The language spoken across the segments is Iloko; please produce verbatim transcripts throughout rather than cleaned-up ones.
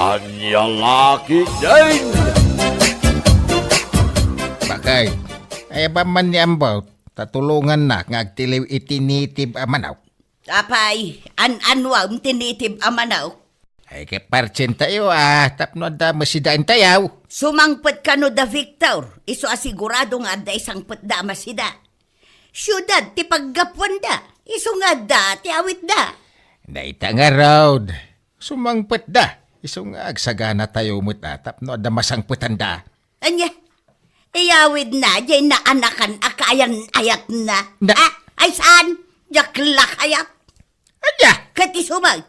Ania la ketdin? Bakay, ay, awan man ni Ambaw, ta tulongannak nga agtiliw iti native a manok. Apay, an-anuam ti native a manok? Ay, ket partsentayo, a, tapno adda met sida intayaw. Sumangpet kano da Victor, isu a sigurado nga adda isangpetda a masida. Siudad ti paggapuanda, isu nga adda ti awitda. Dayta ngarud, sumangpetda, isu nga agsaganatayo met a tapno adda masangpetanda. Ania? Iyawidna, diay naanakan a kaayan-ayatna. Na- Ah, ay saan? Diak la kayat. Ania? Ket isu met,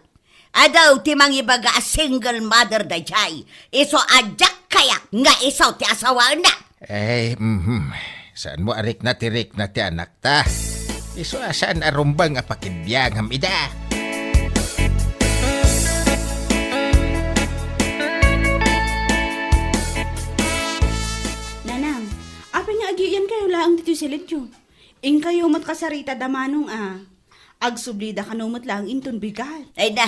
adu ti mangibaga a single mother daydiay. Isu a diak kayat nga isu ti asawaenna. Ay, mhm. Saanmo a rikna ti rikna ti anakta? Isu a saan a rumbeng a pakibiangam ida. Nanang, apay nga agiyankayo laeng ditoy silidyo? Inkayo met kasarita da Manong a. Agsublida kano met laeng inton bigat. Ay na,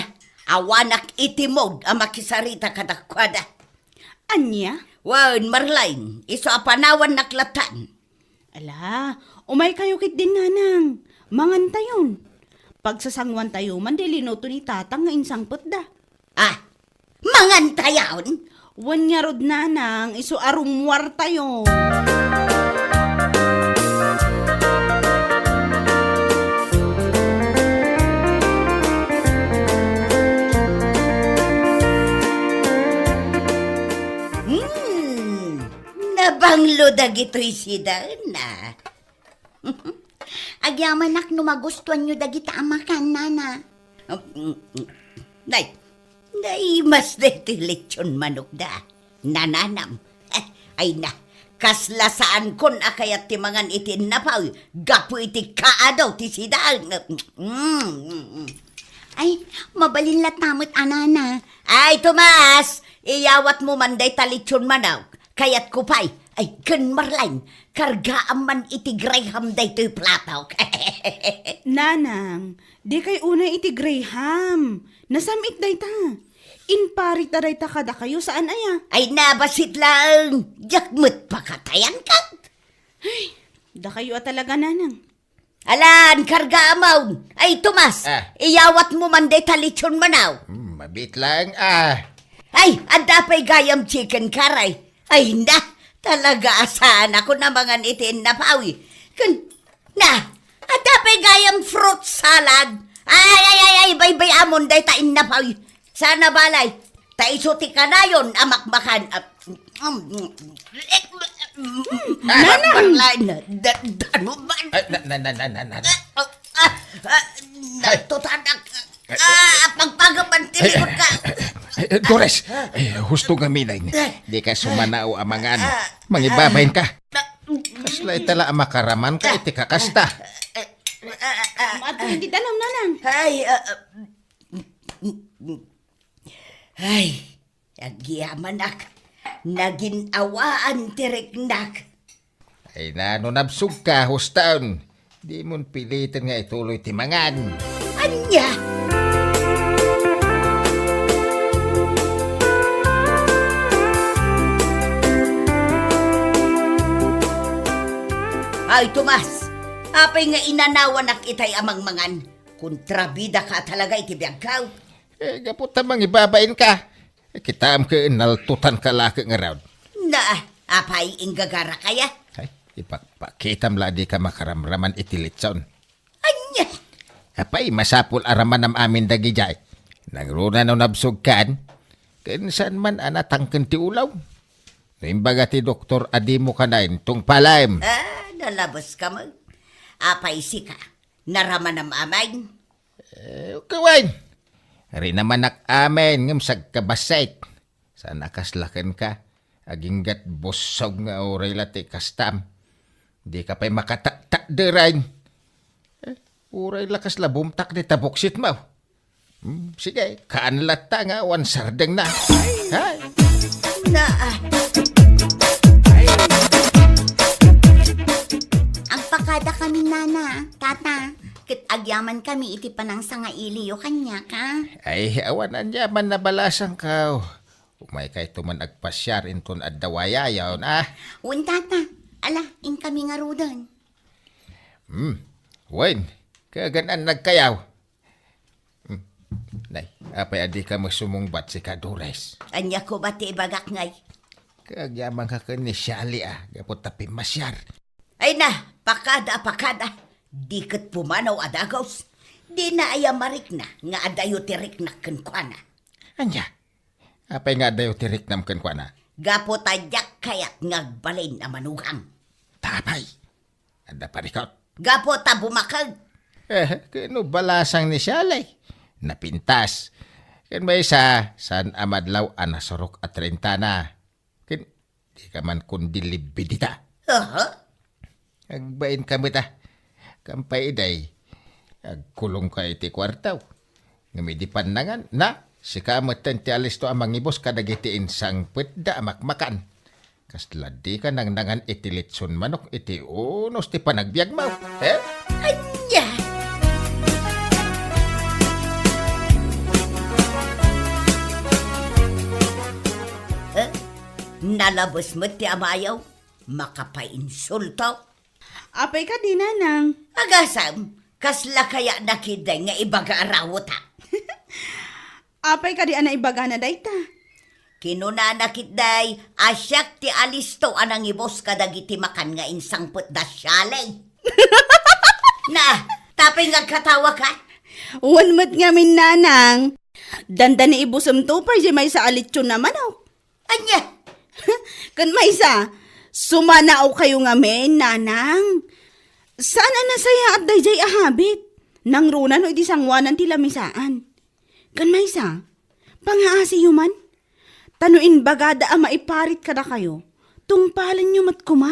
awanak iti mood a makisarita kadakuada. Ania? Wen, Marlene, isu a panawannak lattan. Ala, umaykayo ketdin, Nanang. Mangantayon. Pagsasangoantayo man ti linuto ni Tatang nga insangpetda. Ah, mangantayon? Wen ngarud, Nanang, isu a rummuartayo. Hmm, nabanglo dagitoy sidaenna. Agyamanak no magustuanyo dagita a makan, Nana. Nay, naimas daytoy lechon manokda. Nananam. Eh, ay na, kasla saankon a kayat ti mangan iti innapaw gapu iti kaado ti sida. Mm. Ay, mabalin latta met a, Nana. Ay, Tomas, iyawatmo man dayta lechon manok. Kayatko pay. Ay, ken Marlene, kargaam man iti Graham daytoy platok. Nanang, dikay unay iti Graham. Nasam-it dayta. Imparita dayta kadakayo, saan aya? Ay, nabassit laeng. Diak met pakatayan ket. Ay, dakayo a talaga, Nanang. Alan, kargaamon. Ay, Tomas, Ah. iyawatmo man dayta lechon manok. Hmm, mabit laeng, ah. Ay, adda pay gayam chicken curry. Ay, na, talaga a saanakon a mangan iti innapaw. Ken, na, adda pay gayam fruit salad. Ay, ay, ay, ay, baybay-amon dayta innapaw. Sana balay, ta isu ti kanayon a makmakan. Ah, mm, mm, mm, Nanang! Marlene, da-, danuman. Ay, na, na, na, na, na, na. Ah, ah, ah, Ay. Natutanak. Ay, Ah, pagpagaman ti Ay, likod ka. ay, ay, Dores, ay, husto nga minay. Di ka sumanao a mangan. Ah, Mangibabain ka. Ah, Kasla itala a makaraman ka iti kakasta. Maadto iti danum, Nanang. Ay, ah, ah, Ay, agyamanak. Nagin-awaan ti riknak. Ay na, no nabsog ka, hustaon. Dimon piliten nga ituloy ti mangan. Ania? Ay, Tomas, apay nga inanawanak itay a mangmangan? Kontrabida ka talaga iti biagkaw. Eh, gapu ta mangibabain ka. Eh, kitaem ket naltutan ka la ket ngarud. Na, apay, inggagara kaya? Ay, ipakpakitam la a di ka makaramraman iti litson. Ania? Apay, masapul a ramanam amin dagidiay. Nangruna no nabsog kan, ken saan man a natangken ti ulaw. No imbaga ti doktor a dimo kanayon, tungpalem. Ah, nalabes ka man. Apay sika, naramanam amin? Eh, okay, wen. Rinamanak amin ngem sagkabassit. Saan a kasla kenka, aginggat bussog nga uray la ti kastam. Di ka pay makataktakder, wen. Eh, uray la kasla bumtak dita buksitmo. Hmm, sige, kaan latta nga awan sardengna. Hay! Na, ah. Agpakada kami, Nana, Tata, ket agyaman kami iti panangsangailiyo kaniak, a? Ay, awan aniaman a balasangko. Umaykayto man agpasiar inton adda wayayon, a? Wen, tata. Ala, inkami ngaruden. Hmm. Wen, kagan-an nagkayaw. Hmm. Nay, apay a dika met sumungbat, sika, Dores? Ania koma ti ibagak, ngay? Kagyamanka ken ni Shali, a, gapu ta pimmasiar. Ay na, pakada, pakada. Di ket pumanaw a dagus. Dina aya marikna nga adayo ti riknak kenkuana. Ania? Apay nga adayo ti riknam kenkuana? Gapu ta diak kayat nga agbalin a manugang. Ta apay? Adda parikut? Gapu ta bumakeg. Eh, ken no balasang ni Shali, napintas. Ken maysa, saan a madlaw a nasurok a trenta na. Ken di ka man kundi libbi dita. Aha. Agbain ka met, a. Kampay iday, agkulong ka iti kuartaw. Ngem idi pannangan, na, sika metten ti alisto a mangibus kadagiti insangpetda a makmakan. Kasla di ka nangnangan iti litson manok iti unos ti panagbiagmo. Eh? Ania? Eh? Nalabes met ti amayo. Makapainsulto. Apay kadi, nanang? Agasam, kasla kaya na ketdi nga ibaga a rawota? Apay kadi a naibagana dayta? Kinunana ketdi a siak ti alisto a nangibus kadagiti makan nga insangpet da Shali. Na, tapay nga agkatawaka? Wen met ngamin, nanang. Dandani ibusemto pay diay maysa a litson a manok. Ania? Ken maysa, sumanaokayo ngamin, nanang. Saan a nasayaat daydiay a habit. Nangruna no idi sangoanan ti lamisaan. Ken maysa, pangaasiyo man. Ta no imbagada a maiparit kadakayo, tungpalenyo met koma.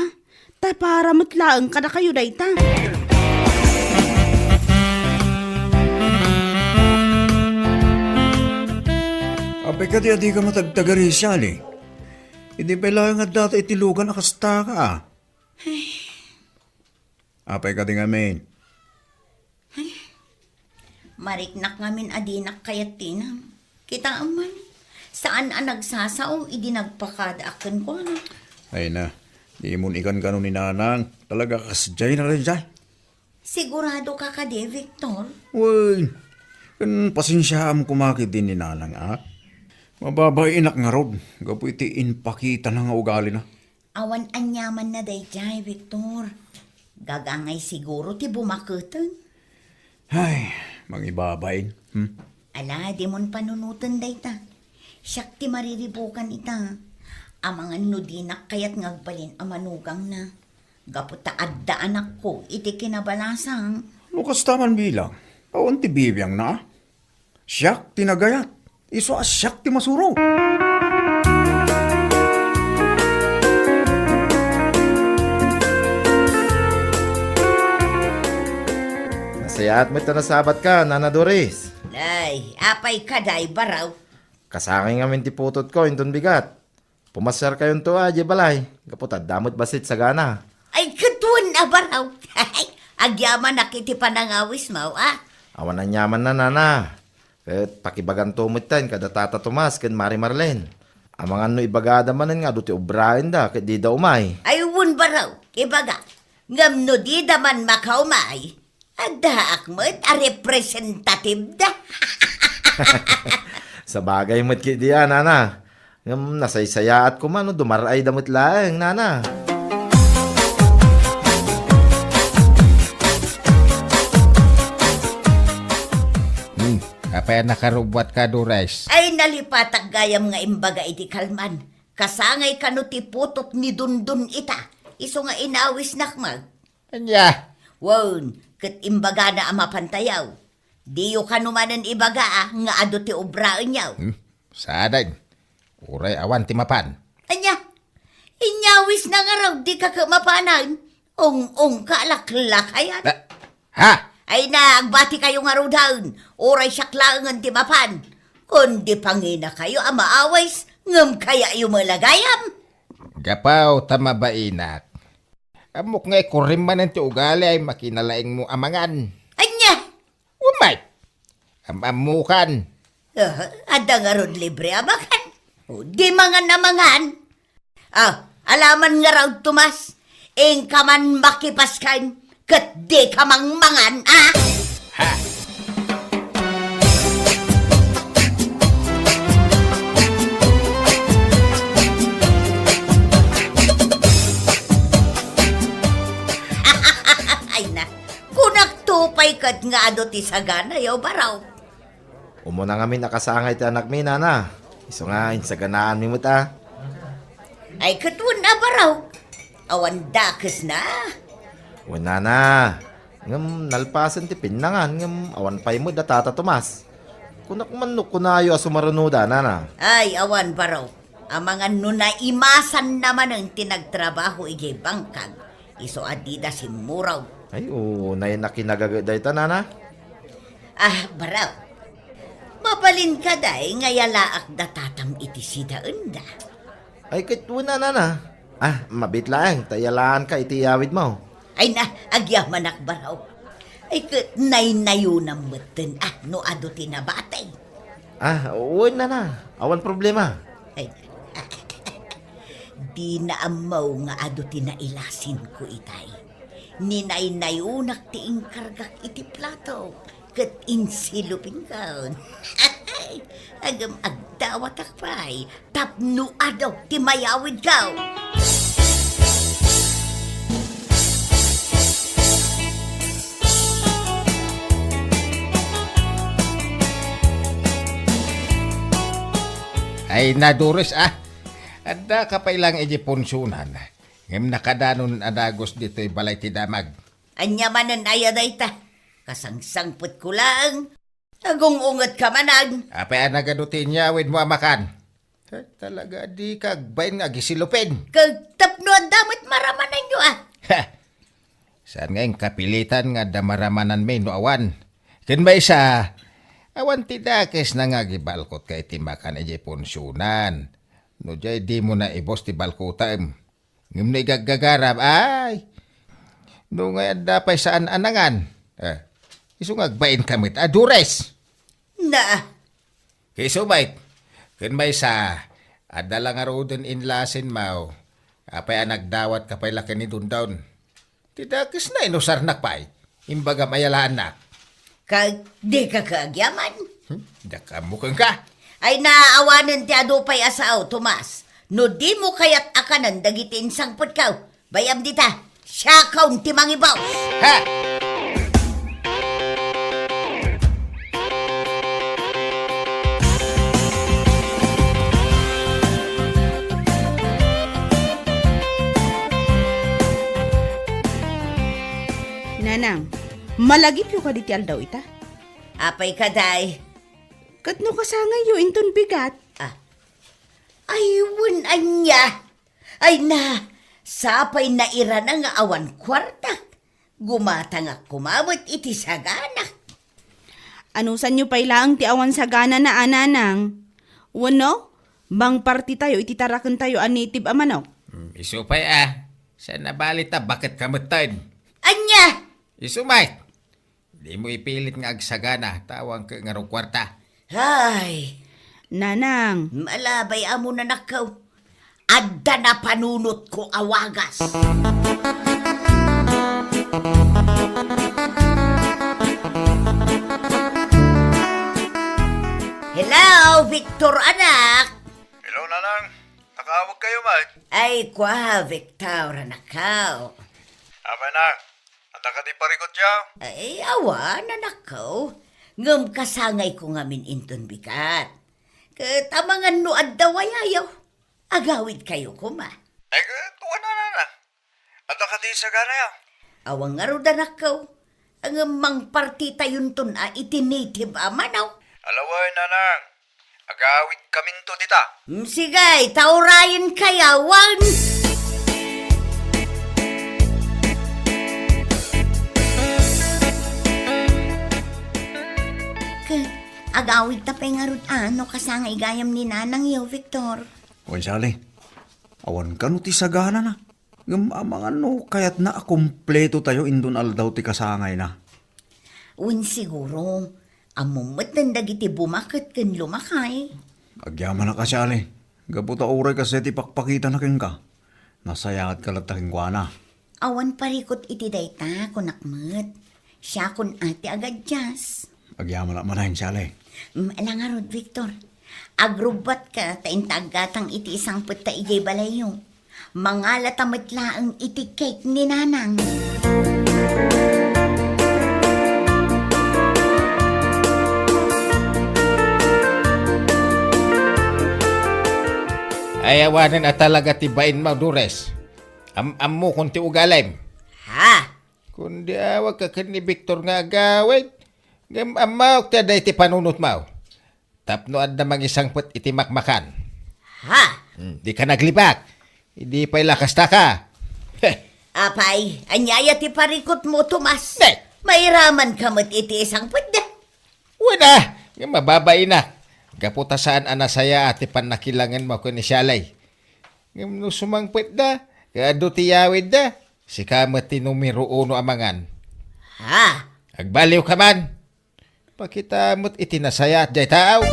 Ta para met laeng kadakayo dayta. Apay kadi a dika matagtagari, Shali? Idi pay laeng adda ta iti lugan a kasta ka, a? Ay. Apay kadi ngamin? Ay, mariknak ngamin a dinak kayat tinam. Kitaem man, saan a nagsasao idi nagpakadaak kenkuana. Ay na, dimon ikankano ni nanang. Talaga kasdiay na daydiay. Sigurado ka kadi, Victor? Wen, ken pasensiaam koma ketdi ni nanang, a? Mababainak ngarud, gapu iti impakitana nga ugalina. Awan aniamanna daydiay, Victor. Gagangay siguro ti bumaketen. Ay, mangibabain. Hmm? Ala, dimon panunoten dayta. Siak ti mariribukan ita. Amangan no dinak kayat nga agbalin a manugangna. Gapu ta adda anakko iti kinabalasang. No kasta man bilang, awan ti bibiangna. Siak ti nagayat, isu a siak ti masuro. Nasayaat met ta nasabat ka, Nana Doris. Ay, apay kadi, Baraw? Kasangay ngamin ti putotko inton bigat. Pumasiarkayonto a idiay balay, gapu ta adda met bassit sagana. Ay, ket wen a, Baraw. Agyamanak iti panangawismo, a? Awan aniamanna, nana. Ket pakibaganto metten kada Tata Tomas ken Mari Marlene. Amangan no ibagada manen nga adu ti obraenda ket dida umay. Ay, wen, Baraw, ibaga. Ngem no dida man makaumay, addaak met a representative da. Sabagay met ketdi a, nana. Ngem nasaysayaat koma no dumar-ayda met laeng, nana. Hmm, apay a nakarubbuatka, Dores? Ay, nalipatak gayam nga imbaga iti kalman. Kasangay kano ti putot ni Dondon ita, isu nga inawisnak met. Ania? Wen, ket imbagana a mapantayo. Diyo kano manen ibaga a nga adu ti obraenyo. Hmm? Saanen? Uray awan ti mapan. Ania? Inyawisna ngarud, dika ket mapanen? Ung-ungka a laklakayan. Ah, ha? Ay na, agbatikayo ngaruden. Uray siak laengen ti mapan. Kundi panginakayo a maawis, ngem kayayo met la gayam. Gapu ta mabainak. Ammok nga ikurim manen ti ugali ay makinalaingmo a mangan. Ania? Umay! Am-ammokan. Ah, adda ngarud libre a makan. O, di mangan a mangan. Ah, alaman nga raw, Tomas, inka man makipaskan, ket di ka mangmangan, ah? Ha? Ay na, kunak to pay ket nga adu ti saganayo, baro. Umuna ngamin a kasangay ti anakmi, nana. Isu nga insaganaanmi met a. Ay, ket wen a, baro. Awan dakesna. Wen, nana. Ngem nalpasen ti pinnangan, ngem awan pay met a Tata Tomas. Kunak man no kunayo a sumarunoda, nana. Ay, awan, baro. Amangan no naimasanna manen ti nagtrabaho idiay bangkag, isu a dida simmurog. Ay, unay nakinagaget dayta, nana. Ah, baro. Mabalin kadi nga yalaak da tatam iti sidaenda? Ay, ket wen a, nana. Ah, mabiit laeng ta yalaanka iti iyawidmo. Ay na, agyamanak, baro. Ay, ket naynayonam metten, ah, no adu ti nabati. Ah, wen, nana. Awan problema. Ay, di na ammo nga adu ti nailasinko itay. Ninaynayonak ti inkargak iti plato, ket insilupinko. Agem agdawatak pay tapno adu ti mayawidko. Ay, nadures, ah. Addaka pay lang iti punsonan. Ngem nakadanon a dagus ditoy balay ti damag. Ania manen aya dayta? Kasangsangpetko laeng. Agung-ungetka manen. Apay a nagadu ti inyawidmo a makan? Eh, talaga, dika agbain nga agisilupen. Ket tapno adda met maramananyo, ah. Ha! Saan nga inkapilitan nga adda maramananmi no awan? Ken maysa, awan ti dakesna nga agibalkotka iti makan idiay punsonan. No diay, dimo naibus ti balkotem. Ngem no igaggagaram, ay! No ngay adda pay saan a nangan, eh, isu nga agbainka met a dures. Na, Kay isu met, ken maysa, adda la ngaruden inlasinmo, apay a nagdawatka pay la ken ni Dondon? Ti dakesna, inusarnak pay. Imbagam a yalaannak. Ket dika agyaman? Hmm? Diak ammo kenka. Ay, naawanen ti adu pay a sao, Tomas. No dimo kayat a kanen dagiti insangpetko, bayam dita. Siakon ti mangibaw. Ha! Nanang, malagipyo kadi ti aldaw ita? Apay kadi? Ket no kasangayyo inton bigat? Ah. Ay, wen ania? Ay na, sapay nairana nga awan kuarta. Gumatangak koma met iti sagana. Anusanyo pay laeng ti awan saganana, a nanang? Wenno, mangpartitayo iti tarakentayo a native a manok? Hmm, isu pay a. Saan a bali ta baket ka metten? Ania? Isu met. Dimo ipilit nga agsagana, ta awan ket ngarud kuarta. Ay! Nanang. Malabay amon, anakko. Adda napanunotko a wagas. Hello, Victor, anak. Hello, Nanang. Nakaawag kayo, Mike? Ay, kwa, Victor, anakko. Apay na, adda kadi parikutyo? Ay, awan, anakko. Ngem kasangayko ngamin inton bigat. Ket amangan no adda wayayo, agawidkayo koma. Ay, ket wen a, Nanang. Adda kadi saganayo? Awan ngarud, anakko. Ngem mangpartitayonton a iti native a manok. Ala wen, Nanang. Agawidkaminto dita. Mm, sige, ta urayenkayo, wen. Ket agawidta pay ngarud a no kasangay gayam ni nanangyo, Victor. Wen, Sally, awan kano ti saganana. Ngem amangan no kayatna a kumpletotayo inton aldaw ti kasangayna. Wen, siguro, ammom metten dagiti bumaket ken lumakay. Agyamanak a, Sally. Gapu ta uray kasdiay ti pakpakitana kenka, nasayaatka latta kenkuana. Awan parikut iti dayta, kunak met. Siakon a ti agadias. Agyamanak manen, Sally. Mm, ala ngarud, Victor. Agrubbuatka ta inta aggatang iti isangpet ta idiay balayyo. Mangalata met laeng iti cake ni Nanang. Ay, awanen a talaga ti bainmo, Dores. Am-ammokon ti ugalim. Ha? Kundi awagka ken ni Victor nga agawid. Ngem ammok ti adda iti panunotmo. Tapno adda mangisangpet iti makmakan. Ha? Hmm, dika naglibak. Idi pay la kastaka. Heh. Apay, ania aya ti parikutmo, Tomas? Ne. Mairamanka met iti isangpet da. Wen a, nga mababainak. Gapu ta saan a nasayaat ti pannakilangenmo ken ni Sally. Ngem no sumangpetda, ket adu ti yawidda, sika met ti numero uno a mangan. Ha? Agbaliwka man. Pakita met iti nasayaat jay tao.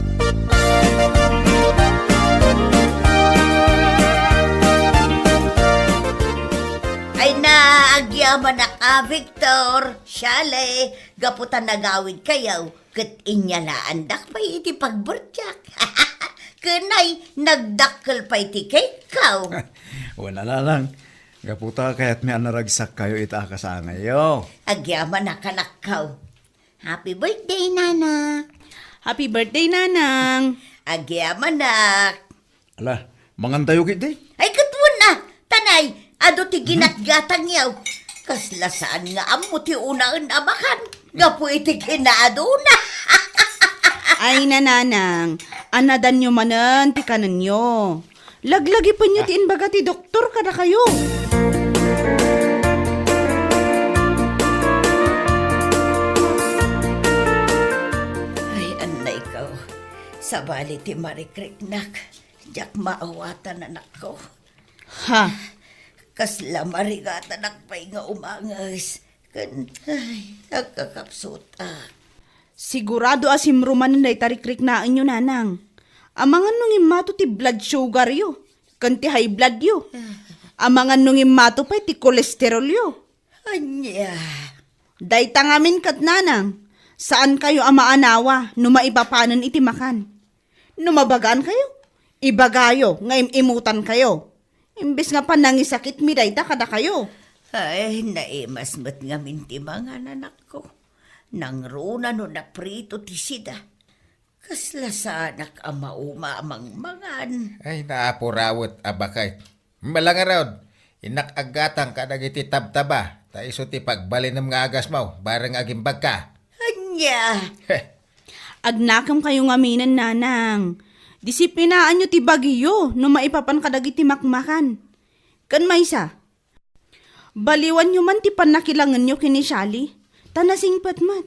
Ay na, agyamanak a, Victor, Sally, gapu ta nagawidkayo, ket inyalaandak pay iti pagbertiak. Ken ay, nagdakkel pay ti cake-ko. Wen a, Nanang, gapu ta kayatmi a naragsakkayo ita a kasangayyo. Agyamanak, anakko. Happy birthday, Nana. Happy birthday, Nanang. Agyamanak. Ala, mangantayo ketdi? Ay, ket wen a, ta nay, adu ti ginatgatangyo. Kasla saan nga ammo ti unaen a makan, gapu iti kinaaduna. Ay, Nanang, anadanyo manen ti kanenyo. Laglagipenyo ti imbaga ti doktor kadakayo. Ay, annayko. Sabali ti marikriknak. Diak maawatan, anakko. Ha? Kasla marigatanak pay nga umanges. Ken, ay, agkakapsutak. Sigurado a simrumanen dayta rikriknaenyo, Nanang. Amangan no ngimmato ti blood sugaryo, ken ti high bloodyo. Amangan no ngimmato pay ti kolesterolyo. Ania? Dayta ngamin ket, Nanang, saankayo a maanawa no maipapanen iti makan. No mabagaankayo, ibagayo nga im-imutankayo. Imbes nga panangisakitmi dayta kadakayo. Ay, naimas met ngamin ti mangan, anakko. Nangruna no naprito ti sida. Kasla saanak a mauma a mangmangan. Ay, naapurawet a baket. Malangarod, innak aggatang kadagiti tabtaba, ta isu ti pagbalinem nga agasmo, bareng agimbagka. Ania? Heh. Agnakemkayo ngaminen, Nanang. Disipinaanyo ti bagiyo no maipapan kadagiti makmakan. Ken maysa, baliwanyo man ti pannakilangenyo ken ni Sally, ta nasingpet met.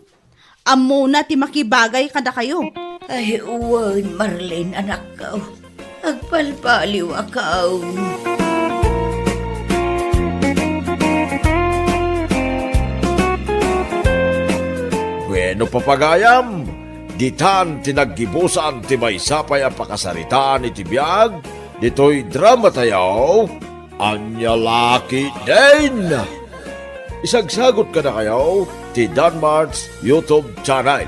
Ammona ti makibagay kadakayo. Ay, wen, Marlene, anakko. Agbalbaliwakon. Bueno, papagayam, ditan ti naggibusan ti maysa pay a pakasaritaan iti biag ditoy dramatayo, Ania La Ketdin. Isagsagut kadakayo ti Danmart's YouTube channel.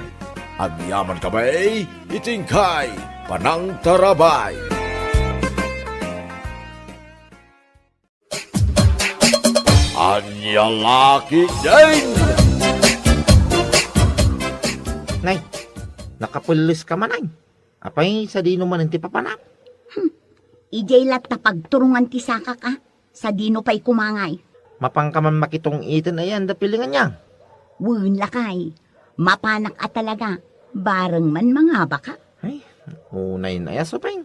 Agyaman kami iti inkay panangtarabay. Ania La Ketdin. Nay, nakapelles ka man, ay. Apay, sadino manen ti papanak? Hmm. Idiay latta pagturungan ti sakak, a. Sadino pay kumangay? Mapanka man makitong-iten ayan da pilingan niya? Wen, lakay. Mapanak a talaga. Bareng man mangabaka. Ay, unay na ya, Supeng.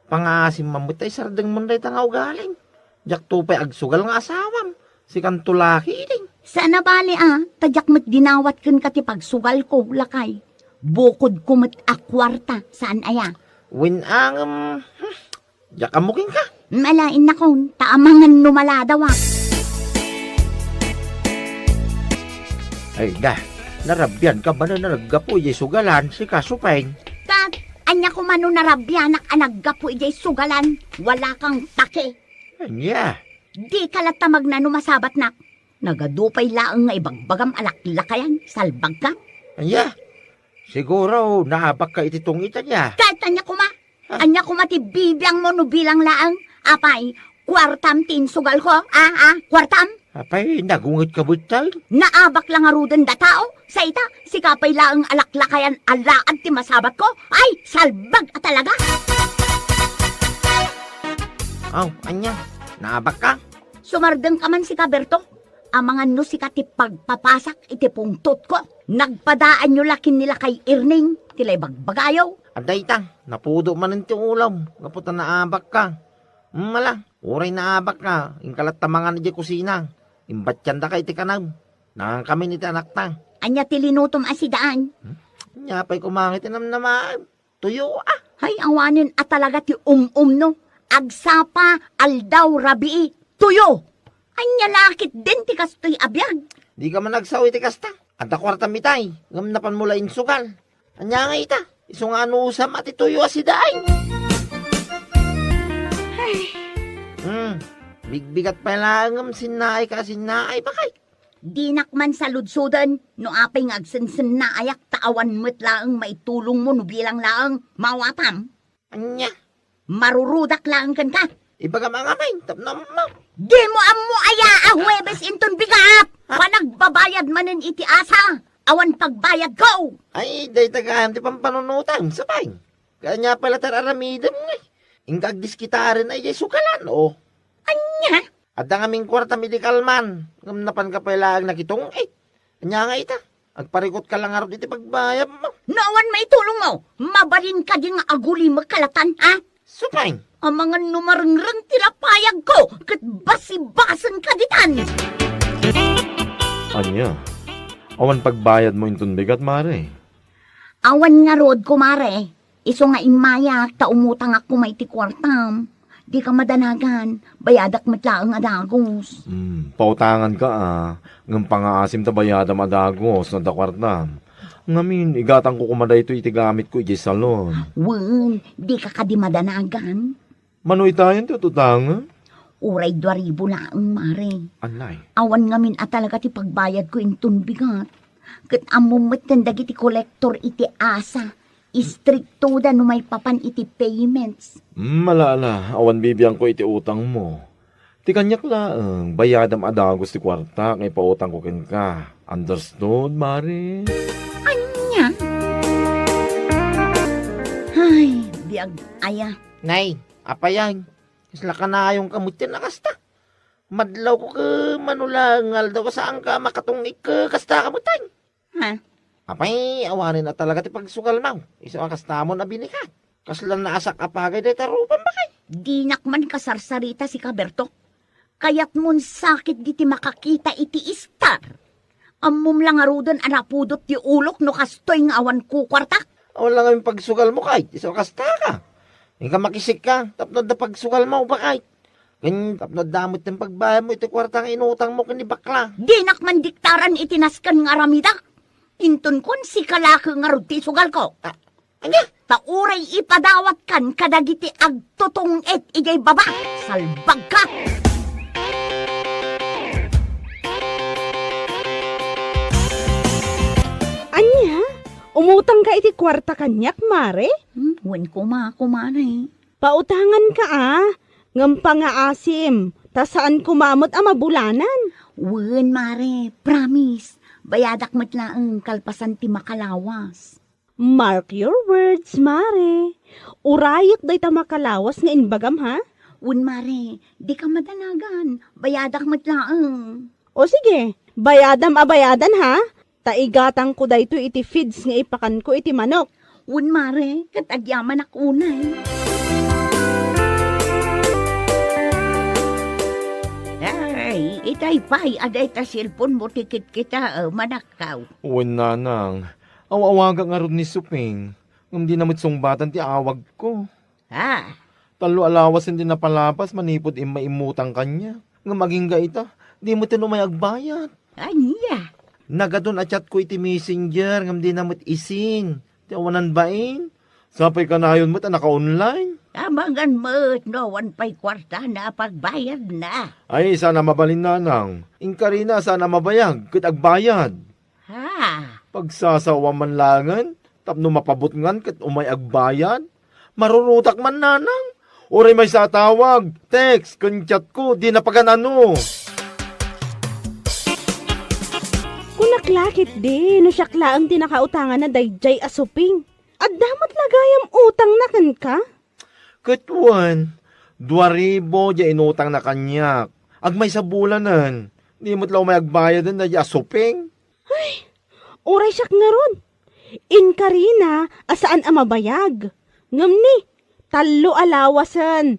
Pangaasim man met tay sardeng mon dayta nga ugalim. Diakto pay agsugal nga asawam. Sikanto la ketdin. Saan a bale, a, ta diak met dinawat kenka ti pagsugalko, lakay. Bukodko met a kuarta, saan aya? Wen a ngem, hmm, diak ammo kenka. Malain nakon, ta amangan no maladawak. Ay da, narabian ka manen a naggapu iti sugalan, sika Supeng. Kat, Ania koma no narabianak a naggapu idiay sugalan, wala kang pake. Ania? Dika latta magna no masabatnak. Nagadu pay laeng nga ibagbagam a laklakayan, salbagka. Ania? Siguro, naabakka iti tungit, ania? Ket ania koma? Ah. Ania koma ti bibiangmo no bilang laeng? Apay, kuartam ti insugalko? Ah, ah, kuartam? Apay, nagungetka met tay? Naabak la ngaruden da tao? Sa ita, sika pay laeng a laklakayan a laad ti masabatko? Ay, salbag a talaga! Aw, ania? Naabakka? Sumardengka man sika, Berto. Amangan no sika ti pagpapasak iti pungtotko. Nagpadaanyo la ken ni Lakay Erning ti la ibagbagayo. Adda ita, napudo manen ti ulom, gapu ta naabakka. Mala, uray naabakka, inka latta mangan idiay kusina. Imbatiandaka iti kanam. Nangankamin iti anakta. Ania ti linutom a sidaan? Hmm? Ania pay koma nga iti namnamaem? Tuyo, ah. Hay, awanen a talaga ti um-um no. Agsapa, aldaw, rabii, tuyo. Ania la ketdin ti kastoy a biag? Dika man agsao iti kasta. Adda kuartam itay, ngem napanmo la insugal. Ania nga ita? Isu nga anusam a ti tuyo a sidaan. Ay. Hmm. Bigbigat pay laeng ngem sinnaayka a sinnaay, bakay. Dinak man saludsoden no apay nga agsensennaayak ta awan met laeng maitulongmo no bilang laeng, maawatam. Ania? Marurudak laeng kenka. Ibagam a ngamin, tapno ammo. Dimo ammo aya a Huwebes inton bigat? Ha? Panagbabayad manen iti asa. Awan pagbayadko. Ay, dayta gayam ti pampanunotam, sapay. Ket ania pay la ti ar-aramidem ngay? Inka agdiskitaren a idiay sugalan, o. Ania? Adda ngamin kuartam idi kalman, ngem napanka pay laeng nakitungit. Ania nga ita? Agparikutka la ngarud iti pagbayadmo. No awan maitulongmo, mabalin kadi nga agulimekka latan, ha? Supay. Amangan no marengreng ti lapayagko, ket basibasenka ditan. Ania? Awan pagbayadmo inton bigat, mare? Awan ngarud, kumare. Isu nga immayak ta umutangak koma iti kuartam. Dika madanagan, bayadak met laeng a dagus. Hmm, pautanganka, a, ngem pangaasim ta bayadam a dagus no adda kuartam. Ngamin, igatangko koma daytoy iti gamitko idiay salon. Wen, dika kadi madanagan? Mano itayen ti ut-utangen? Uray dua ribu laeng, mare. Anay? Awan ngamin a talaga ti pagbayadko inton bigat. Ket ammom metten dagiti kolektor iti asa, istriktoda no maipapan iti payments. Hmm, ala, ala, awan bibiangko iti utangmo. Ti kaniak laeng, bayadam a dagus ti kuarta nga ipautangko kenka. Understood, mare? Ania? Ay, biag aya. Nay, apay, ay. Kasla kanayonka metten a kasta. Madlawko ket mano la nga aldaw a saanka a makatungit ket kasta ka metten. Ha? Apay, awanen a talaga ti pagsugalmo. Isu a kastamon a binigat. Kasla naasak a pagay dayta rupam, bakay. Dinak man kasarsarita, sika, Berto. Kayatmon sakit diti makakita iti istar. Ammom la ngaruden a napudot ti ulok no kastoy nga awan kukuarta. Awan la ngamin pagsugalmo, kay isu a kasta ka. Inka makisikka, tapno adda pagsugalmo, bakay. Ken tapno adda met ti pagbayadmo iti kuarta nga inutangmo ken ni bakla. Dinak mandiktaran iti nasken nga aramidak. Inton kuan, sika la ket ngarud ti isugalko. Ah, ania? Ta uray ipadawatkan kadagiti agtutungit idiay baba. Salbagka! Ania? Umutangka iti kuarta kaniak, mare? Hmm, wen koma, kumare. Pautanganka, a, ngem pangaasim, ta saan koma met a mabulanan. Wen, mare, promise. Bayadak met laeng kalpasan ti makalawas. Mark your words, mare. Urayek dayta makalawas nga imbagam, ha? Wen, mare, dika madanagan. Bayadak met laeng. O sige, bayadam a bayadan, ha? Ta igatangko daytoy iti feeds nga ipakanko iti manok. Wen, mare, ket agyamanak unay. Ay, itay pay a dayta cellphone mo ti kitkita, eh, manakkaw. Wen, nanang, aw-awagak ngarud ni Suping, ngem dina met sungbatan ti awagko. Ha? Tallo a lawasen ti napalapas manipud immay immutang kaniak. Ngem agingga ita, di met umay agbayad. Ania? Nagadun a chatko iti Messenger ngem dina met isin ti awanan bain. Sapay kanayon met a naka-online. Amangan met no awan pay kuartana a pagbayadna. Ay, saan a mabalin, nanang. Inkarina, saan a mabayag ket agbayad. Ha? Pagsasaoam man laengen tapno mapabutngan ket umay agbayad? Marurutak man, nanang. Uray maysa a tawag, text, ken chat ko, dina pagan-ano. Kunak la ketdi, no siak laeng ti nakautanganna daydiay a suping. Adda met la gayam utangna kenka? Ket wen, dua ribu diay inutangna kaniak. Agmaysa bulanen, di met la umay agbayaden daydiay a suping. Ay, uray siak ngarud. Inkarina a saan a mabayag. Ngem ni, tallo a lawasen.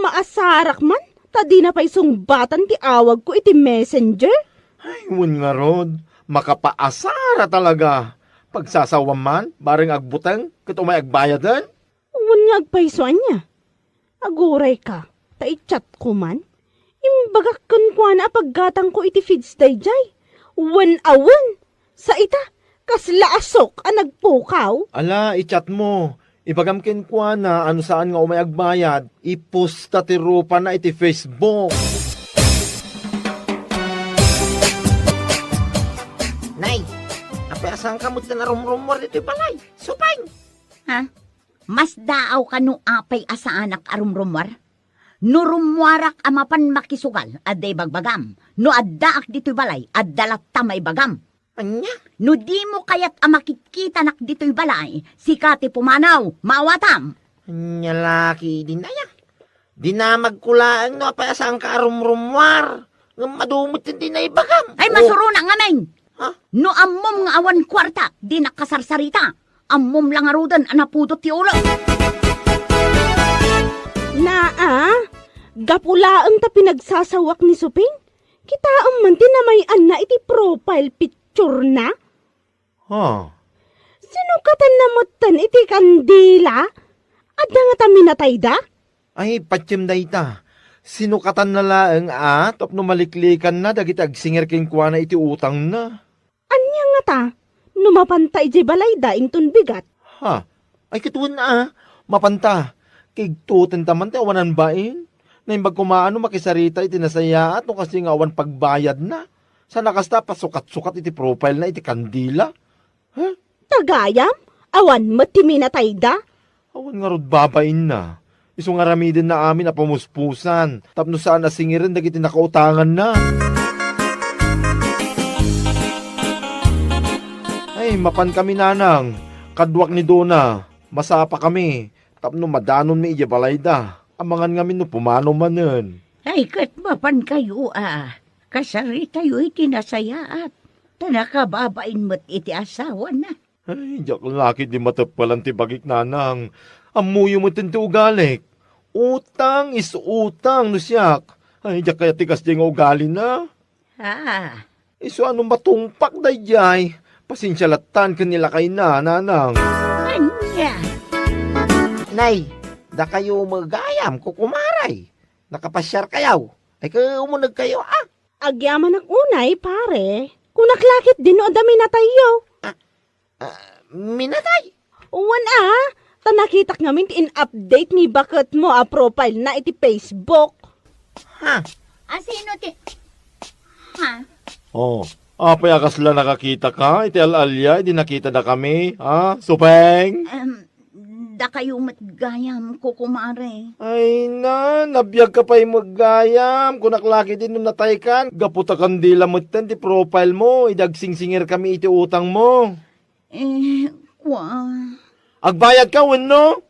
Maasarak man, ta dina pay sungbatan ti awagko iti Messenger. Ay, wen ngarud, makapaasara talaga. Pagsasaoam man, bareng agbuteng, ket umay agbayaden. Wen nga agpayso ania? Agurayka, ta i-chat ko man. Imbagak kenkuana a paggatangko iti feeds daydiay. Wen a wen! Sa ita, kasla asok a nagpukaw. Ala, i-chat mo. Ibagam kenkuana a no saan nga umay agbayad, iposta ti rupana iti Facebook. Nay, apay a saanka met ti narumrumuar ditoy balay? Supeng! Ha? Masdaawka no apay a saanak a rumrumuar? No rummuarak a mapan makisugal, adda ibagbagam. No addaak ditoy balay, adda latta maibagam. Ania? No dimo kayat a makitkitanak ditoy balay, sika ti pumanaw, maawatam. Ania la ketdin aya? Dinamagko laeng no apay a saanka a rumrumuar. Ngem adu met ti naibagam. Ay, oh, masurona ngamin! Ha? No ammom nga awan kuarta, dinak kasarsarita. Ammom la ngaruden a napudot ti ulo. Naa, gapu laeng ta pinagsasaoak ni Suping, kitaem man ti namay-anna iti profile picture-na. Ha? Sinukatanna metten iti kandila? Adda ngata minatayda? Ay, patiem dayta. Sinukatanna laeng a tapno maliklikanna dagiti agsingir kenkuana iti utangna. Ania ngata no mapanta idiay balayda inton bigat? Ha? Ay, ket wen a, mapanta. Kigtutenta man ti awanan bain. Naimbag koma a no makisarita iti nasayaat no kasdi nga awan pagbayadna. Saan a kasta, pasukat-sukat iti profile-na iti kandila. Ha? Ta gayam, awan met ti minatayda. Awan ngarud babainna. Isu nga aramidenna amin a pamuspusan, tapno saan a singiren dagiti nakautanganna. Ay, mapankami, nanang. Kaduak ni Dona. Masapakami. Tapno madanonmi idiay balayda. Amangan ngamin no pumanaw manen. Ay, ket mapankayo a kasaritayo iti nasayaat, ta nakababain met iti asawana. Ay, diak la ketdi mateppelan ti bagik, nanang. Ammoyo metten ti ugalik. Utang is utang no siak. Ay, diak kayat ti kasdiay nga ugalina. Ah. Isu a no matungpak daydiay, pasensia lattan ken ni lakayna, nanang. Ania? Nay, dakayo met gayam, kukumaray. Nakapasiarkayo. Ay, kumunegkayo, a? Agyamanak unay, pare. Kunak la ketdi no adda minatayyo. Ah, ah, minatay? Wen a, ta nakitak ngamin ti in-update ni baketmo a profile-na iti Facebook. Ha? A, sino ti, ha? Oh, apay a kasla nakakitaka iti al-alia idi nakitadakami, ha, Supeng? Em, dakayo met gayam, kukumare. Ay na, nabiagka pay met gayam. Kunak la ketdi no nataykan, gapu ta kandila metten ti profile-mo idi agsingsingirkami iti utangmo. Eh, kua. Agbayadka wenno?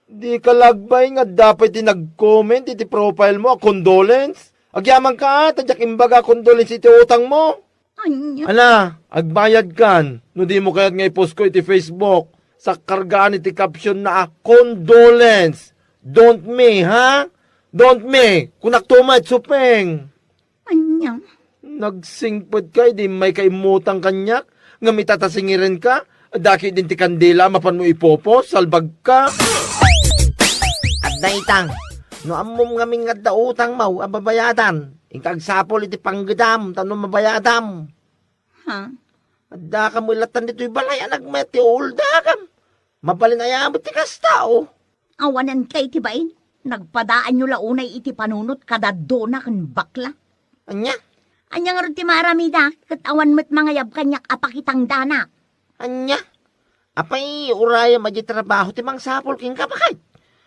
Dika la agbain nga adda pay ti nag-comment iti profile-mo a condolence? Agyamanka a, ta diak imbaga a condolence iti utangmo. Ania? Ala, agbayadkan no dimo kayat nga i-post-ko iti Facebook. Sakkargaan iti caption-na a condolence. Don't me, ha? Don't me. Kunakto met, Supeng. Ania? Nagsingpetka idi immayka immutang kaniak, ngem ita ta singirenka, adda ketdin ti kandila a mapanmo ipopost, salbagka. Adda ita. No ammom ngamin nga adda utangmo a babayadan, inka agsapul iti panggedam tapno mabayadam. Ha? Addaka met lattan ditoy balay a nagmayat ti uuldagam. Mabalin aya met ti kasta, o. Awanen kay ti bain. Nagpadaanyo la unay iti panunot kadaddona ken bakla. Ania? Ania ngarud ti maaramida, ket awan met mangayab kaniak a pakitangdanak. Ania? Apay, urayem a diay trabaho ti mangsapul kenka, baket?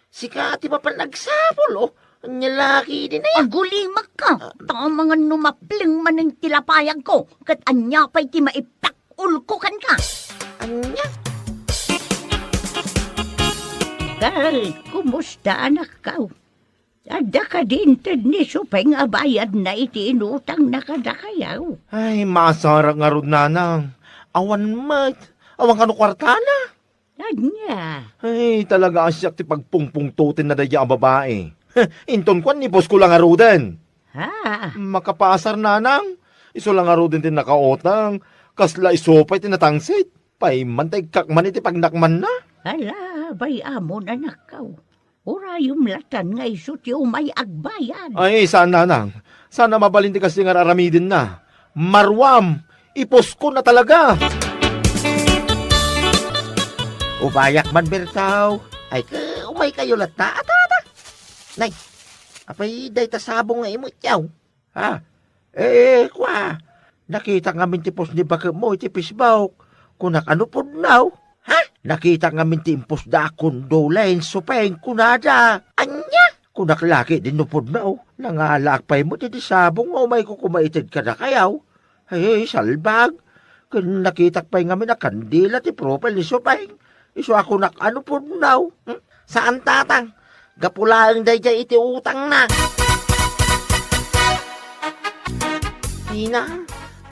Sika ti mapan agsapul, o. Ania la ketdin aya? Agulimakka, ta amangan no mapleng manen ti lapayagko, ket ania pay ti maipakul ko kenka? Ania? Kal, kumusta, anakko? Adda kadi inted ni Supeng a bayadna iti inutangna kadakayo? Ay, maasarak ngarud, nanang. Awan met. Awan kano kuartana. Ania? Ay, talaga a siak ti pagpungpungtotenna daydiay a babai. Inton kuan, ipusko la ngaruden. Ha? Makapaasar, nanang. Isu la ngaruden ti nakautang. Kasla isu pay ti natangsit. Pay man ta ikkak man iti pagnakmanna. Ala, bay-amon, anakko. Urayem latan nga isu ti umay agbayad. Ay, saan, nanang. Saan a mabalin ti kasta nga ar-aramidenna. Maruam, ipuskon a talaga. Ubayak man, Bertaw. Ay, ka, umaykayo latta. Ata, ata. Nay, apay dayta sabong nga imutyaw? Ha? Eh, kua, nakitak ngamin ti post ni baketmo iti Facebook. Kunak, ano pudno? Ha? Nakitak ngamin ti impostda a condolence, Supeng, kunada. Ania? Kunak, laki din no pudno. Nangalaak pay met iti sabong nga umayko koma ited kadakayo. Ay, salbag. Ken nakitak pay ngamin a kandila ti profile ni Supeng. Isu a kunak, ano pudno? Hmm? Saan, tatang. Gapu laeng daydiay iti utangna. Ina,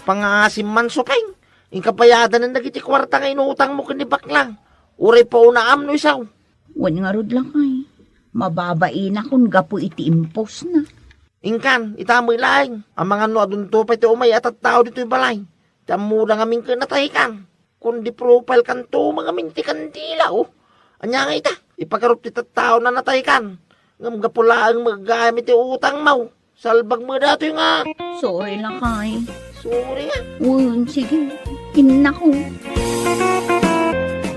pangaasim man, Supeng. Inka bayadanen dagiti kuarta nga inutangmo ken ni baklang. Uray paunam no isu. Wen ngarud, lakay. Mababainakon gapu iti impostna. Inkan, ita met laeng. Amangan no adunto pay ti umay a tattao ditoy balay. Ti ammoda ngamin ket nataykan. Kundi profile kanto ngamin ti kandila, o. Ania nga ita? Ipagarup ti tattaona nataykan. Ngem gapu laeng met gayam iti utangmo. Salbag met datoy nga. Sorry, lakay. Sorry nga. Wen, sige. Innako.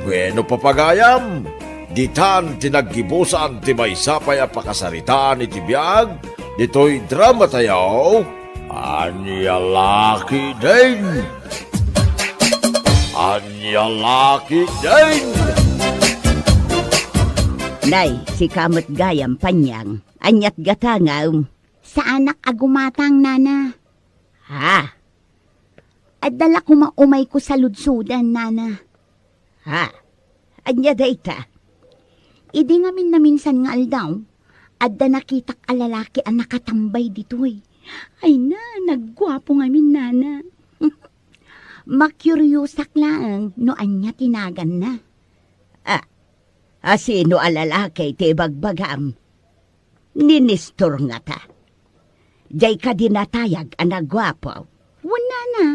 Bueno, papagayam, ditan ti naggibusan ti maysa pay a pakasaritaan iti biag ditoy dramatayo. Ania la ketdin? Ania la ketdin? Nay, sika met gayam, Panyang. Aniat gatangam? Saanak a gumatang, nana. Ha? Adda la koma umayko saludsodan, nana. Ha? Ania dayta? Idi ngamin naminsan nga aldaw, adda nakitak a lalaki a nakatambay ditoy. Ay na, nagguapo ngamin, nana. Makuriosak laeng no ania ti naganna. Ah, a sino a lalaki ti ibagbagam? Ni Nestor ngata. Diay kadi natayag a naguapo. Wen, nana.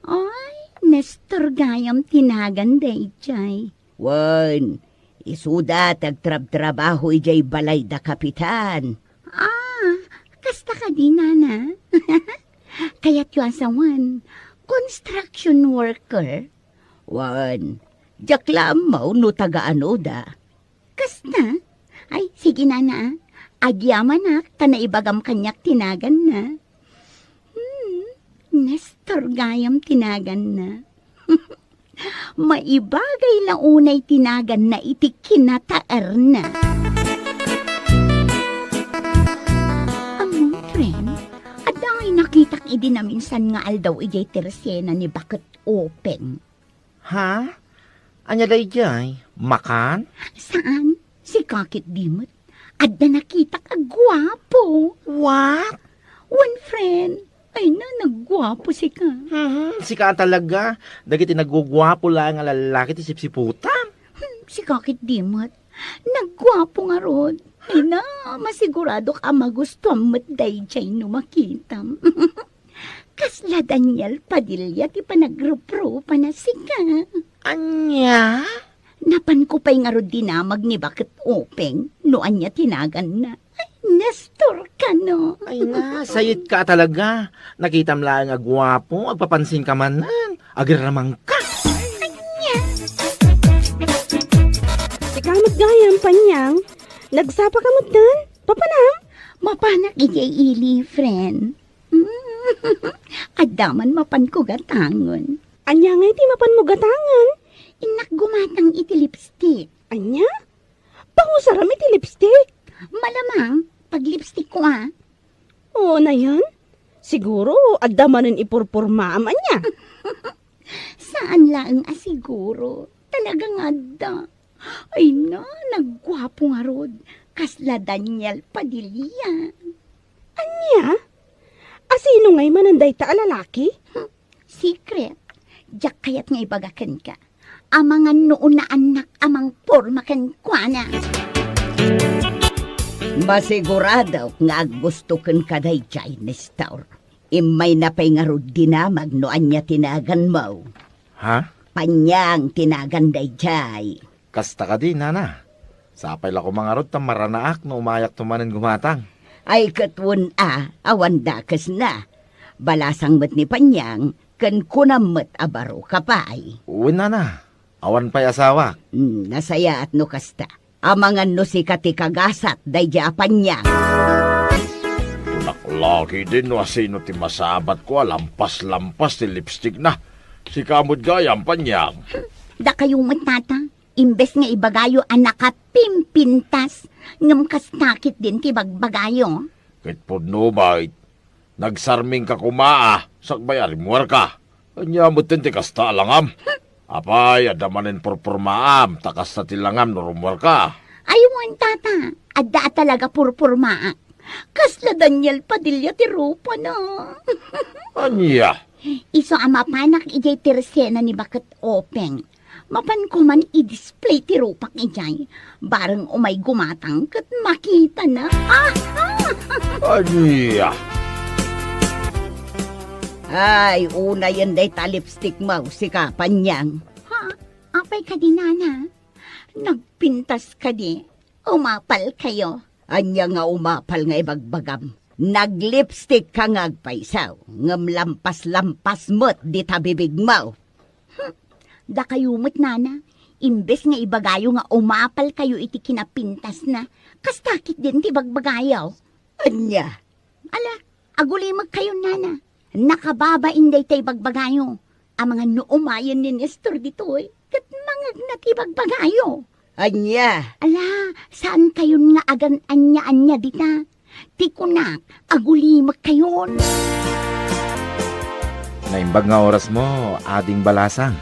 Ay, Nestor gayam ti nagan daydiay. Wen, isuda ti agtrabtrabaho idiay balay da Kapitan. Ah, kasta kadi, nana? Kayatyo a sawen, construction worker? Wen, diak la ammo no taga-anoda. Kasta? Ay, sige, nana, ah. Agyamanak, ta naibagam kaniak ti naganna. Hmm, Nestor gayam ti naganna. Maibagay la unay ti naganna iti kinataerna. Ammom, friend, adda ngay nakitak idi naminsan nga aldaw idiay tersena ni Baket Openg. Ha? Ania daydiay? Makan? Saan? Sika ketdi met. Adda nakitak a guapo. What? Wen, friend. Ay na, nagguapo sika. Mhm, sika talaga. Dagiti nagguguapo laeng a lalaki ti sipsiputan. Hmm, sika ketdi met. Nagguapo ngarud. Ay na, masiguradok a magustuam met daydiay no makitam. Kasla Daniel Padilla ti panagruprupana sika. Ania? Napanko pay ngarud dinamag ni Baket Openg no ania ti naganna. Ay, Nestor kano. Ay na, sayetka talaga. Nakitam laeng a guapo, agpapansinka manen, agramangka. Ania? Panyang, nagsapa ka metten? Papanam? Mapanak idiay ili, friend. Adda man mapanko gatangen. Ania ngay ti mapanmo gatangen? Innak gumatang iti lipstick. Ania? Pangusaram iti lipstick? Malamang, pag-lipstick ko, ah. Oo, nayon. Siguro, adda manen ipurpurmaam, ania? Saan laeng a siguro. Talagang adda. Ay na, nagguapo ngarud. Kasla Daniel Padilla. Ania? Asino ngay manen dayta a lalaki? Hmm, secret. Diak kayat nga ibaga kenka. Amangan no unaannak a mangporma kenkuana. Masiguradok nga aggusto kenka daydiay, Nestor. Immayna pay ngarud dinamag no ania ti naganmo. Ha? Panyang ti nagan daydiay. Kasta kadi, nana? Sapay la koma ngarud ta maranaak no umayakto manen gumatang. Ay, ket wen a, awan dakesna. Balasang met ni Panyang, ken kunam met a baro ka pay. Wen, nana. Awan pay asawak. Hmm, nasayaat no kasta. Amangan no sika ti kagasat daydiay a Panyang. Kunak la ketdin no asino ti masabatko a lampas-lampas ti lipstickna. Sika met gayam, Panyang. Dakayo met, tata. Imbes nga ibagayo a nakapimpintas, ngem kasta ketdin ti bagbagayo. Ket pudno met, nagsarmingka koma a sakbay a rimmuarka. Ania metten ti kasta a langam? Apay, adda manen purpurmaam, ta kasta ti langam no rummuarka. Ay wen, tata, adda a talaga purpurmaak. Kasla Daniel Padilla ti rupana. Ania? Isu a mapanak idiay tersena ni Baket Openg. Mapanko man i-display ti rupak idiay. Bareng umay gumatang ket makitana. Aha! Ania? Ay, unayen dayta lipstickmo, sika, Panyang. Ha? Apay kadi, nana? Nagpintas kadi? Umapal kayo. Ania nga umapal nga ibagbagam? Naglipstick ka nga agpayso, ngem lampas-lampas met dita bibigmo. Hmm, dakayo met, nana, imbes nga ibagayo nga umapal kayo iti kinapintasna, kasta ketdin ti bagbagayo. Ania? Ala, agulimek kayo, nana. Nakababain dayta ibagbagayo. Amangan no umayen ni Nestor ditoy, ket mangegna ti ibagbagayo. Ania? Ala, saan kayon nga agan-ania-ania dita? Ti kunak, agulimek kayon. Naimbag nga orasmo, Ading Balasang.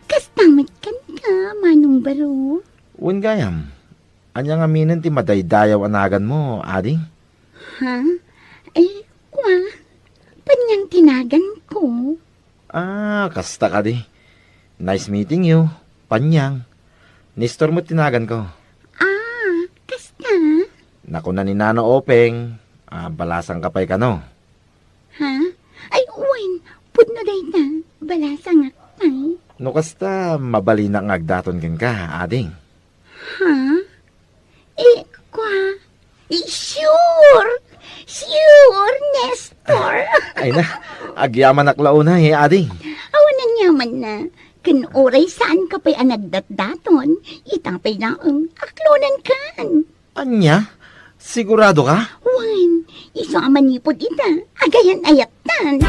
Kasta met kenka, Manong Baro. Wen gayam, ania ngaminen ti madaydayaw a naganmo, Ading? Ha? Ay, kua, Panyang ti naganko. Ah, kasta kadi. Nice meeting you, Panyang. Nestor met ti naganko. Ah, kasta? Nakuna ni Nana Openg, ah, balasangka pay kano. Ha? Ay, wen, pudno dayta, balasangak pay. No kasta, mabalinak nga agdaton kenka, Ading. Ha? Eh, kua? Eh, sure! Sure, Nestor! Ay na, agyamanak la unay, eh, Ading. Awan aniamanna. Ken uray saanka pay a nagdatdaton, ita pay laeng, aklonankan. Ania? Sigurado ka? Wen, isu a manipud ita, agayan-ayattan.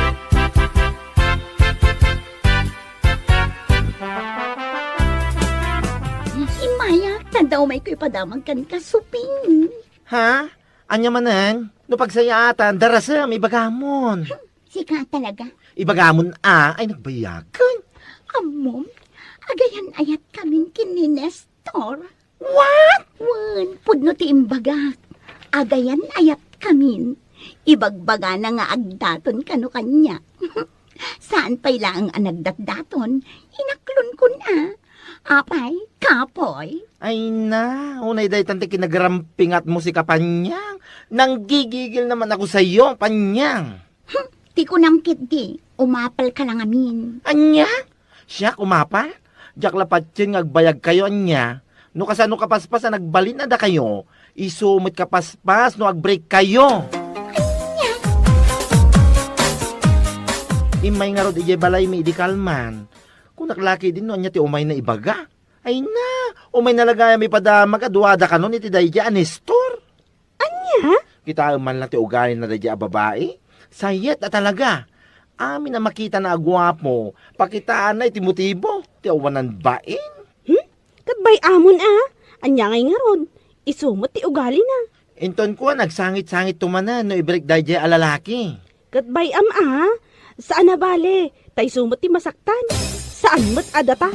Immaya, ta dayta umayko ipadamag kenka, Suping. Ha? Ania manen? No pagsayaatan, darasem, ibagamon. Sika talaga. Ibagamon a, ay nagbayag. Ken, ammom, agayan-ayatkamin ken ni Nestor. What? Wen, pudno ti imbagak. Agayan-ayatkamin. Ibagbagana nga agdaton kano kaniak. Saan pay laeng a nagdatdaton, inaklonkon a. Apay, kapoy? Ay na, unay daytan ti kinagarampingatmo, sika, Panyang. Nanggigigil naman ako sayo, Panyang. Hmm, ti kunam ketdi, umapalka la ngamin. Ania? Siak umapal? Diak la patien nga agbayagkayo, ania? No kasano kapaspas a nagbalin a dakayo, isu met kapaspas no agbreakkayo. Ania? Immay ngarud idiay balaymi idi kalman. Kunak la ketdin no ania ti umayna ibaga. Ay na, Umayna la gayam ipadamag a duada kanon iti daydiay a Nestor. Ania? Kitaem man la ti ugalina daydiay a babai. Sayat a talaga. Amin a makitana a guapo, pakitaanna iti motibo ti awanan bain. Hmm? Ket bay-amon a. Ania ngay ngarud? Isu met ti ugalina. Inton kua, nagsangit-sangitto manen no ibreak daydiay a lalaki. Ket bay-am a, saan a bale, ta isu met ti masaktan. Saan met a data.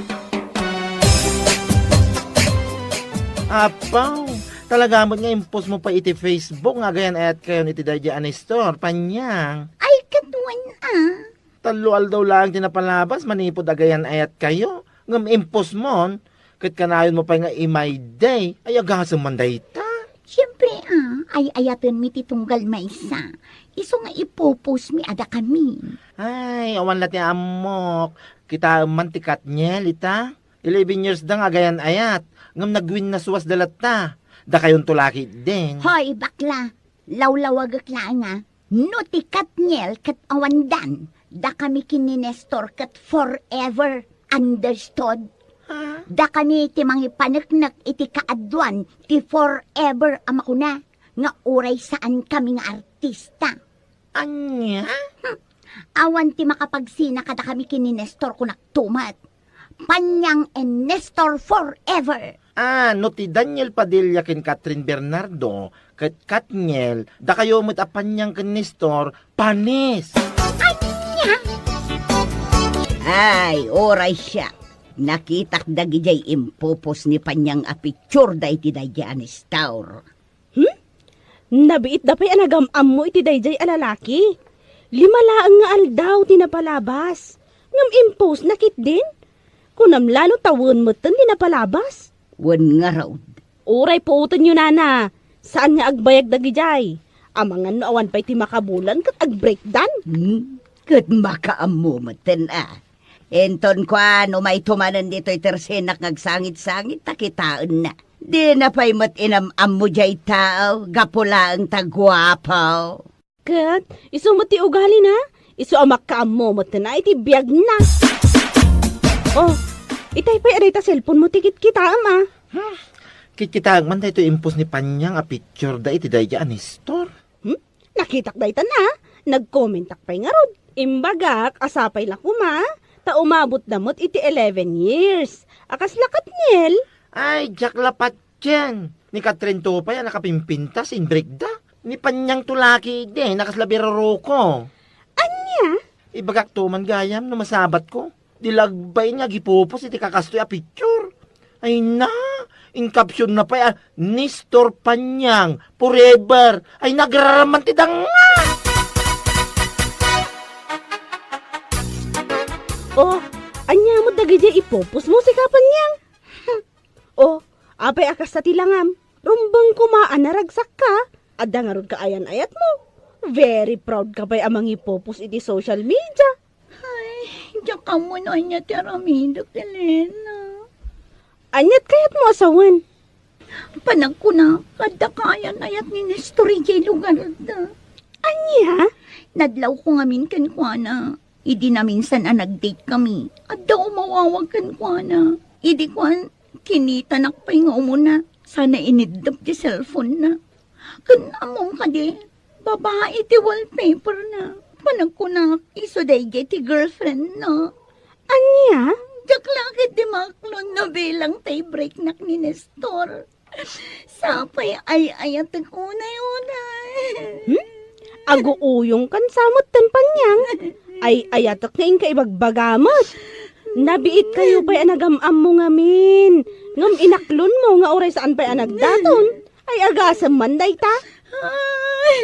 Apaw, talaga met nga impostmo pay iti Facebook nga agayan-ayatkayon iti daydiay a Nestor, Panyang. Ay, ket wen a. Tallo aldaw laeng ti napalabas manipud agayan-ayatkayo, ngem impostmon, ket kanayonmo pay nga imayday. Ay, agasem man dayta. Siempre a, ay-ayatenmi ti tunggal maysa. Isu nga ipopostmi a dakami. Ay, awan la ti ammok. Kitaem man ti Katniel ita. Eleven years da nga agayan-ayat, ngem nagwinnaswasda latta. Dakayonto la ketdin. Hoy, bakla! Lawlawagek laeng a, no ti Katniel ket awandan, dakami ken ni Nestor ket forever, understood? Ha? Dakami ti mangipaneknek iti kaaduan ti forever a makuna nga uray saankami nga artista. Ania? Hmm. Awan ti makapagsina kadakami ken ni Nestor, kunakto met. Panyang and Nestor forever! Ah, no ti Daniel Padilla ken Catherine Bernardo ket Katniel, dakayo met a Panyang ken Nestor, panis! Ania? Ay, uray siak. Nakitak dagidiay impopos ni Panyang a picture da iti daydiay a Nestor. Hmm? Nabiitda pay a nagam-ammo iti daydiay a lalaki. Lima laeng nga aldaw ti napalabas. Ngem impostna ketdin? Kunam la no ta wen metten ti napalabas. Wen ngarud. Uray puotenyo, nana. Saan nga agbayag dagidiay. Amangan no awan pay ti makabulan ket agbreakdan. Hmm? Ket makaammo metten a. Inton kuan, umayto manen ditoy tersenak nga agsangit-sangit ta kitaenna. Dina pay met inam-ammo diay tao, gapu laeng ta guapo. Ket isu met ti ugalina, isu a makaammo metten a iti biagna. Oh, itay pay a dayta cellphone mo ti kitkitaem a. Hmm, kitkitaek man daytoy impos ni Panyang a picture da iti daydiay a Nestor. Hmm? Nakitak daytan a, nagkomentak pay ngarud. Imbagak a sapay la koma, ta umabotda met iti eleven years. A kasla Katniel? Ay, diak la patien. Ni Katniel to pay a nakapimpintas, inbreakda. Ni Panyang to la ketdi, a kasla biruruko. Ania? Ibagak to man gayam no masabatko. Di la agbain nga agipupos iti kakastoy a picture. Ay na, in caption na pay a, "Nestor Panyang, forever." Ay, nagraraman ti danga! Oh, ania met dagidiay ipupos mo, sika Panyang? Oh, apay a kasta ti langam? Rumbeng koma a naragsakka. Adda ngarud kaayan-ayatmo. Very proud ka pay a mangipupos iti social media. Ay, diak ammo no ania ti aramidek, Elena. Aniat kayatmo a sawen? Panagkunak, adda kaayan-ayat ni Nestor idiay lugarda. Ania? Nadlawko ngamin kenkuana. Idi naminsan a nag-date kami, adda umawawag kenkuana. Idi kuan, kinitanak pay nga umuna, sana iniddep ti cellphone-na. Ken ammom kadi, babai ti wallpaper-na. Panagkunak, isu daydiay ti girlfriend-na. Ania? Diak la ketdi maklon no bilang ta ibreaknak ni Nestor. Sapay ay-ayatek unay-unay. Hmm? Aguuyongkan sa metten, Panyang. Ay-ayatek nga inka ibagbaga met. Nabiit kayo pay a nagam-ammo ngamin. Ngem inaklonmo nga uray saan pay a nagdaton. Ay, agasem man dayta. Ay.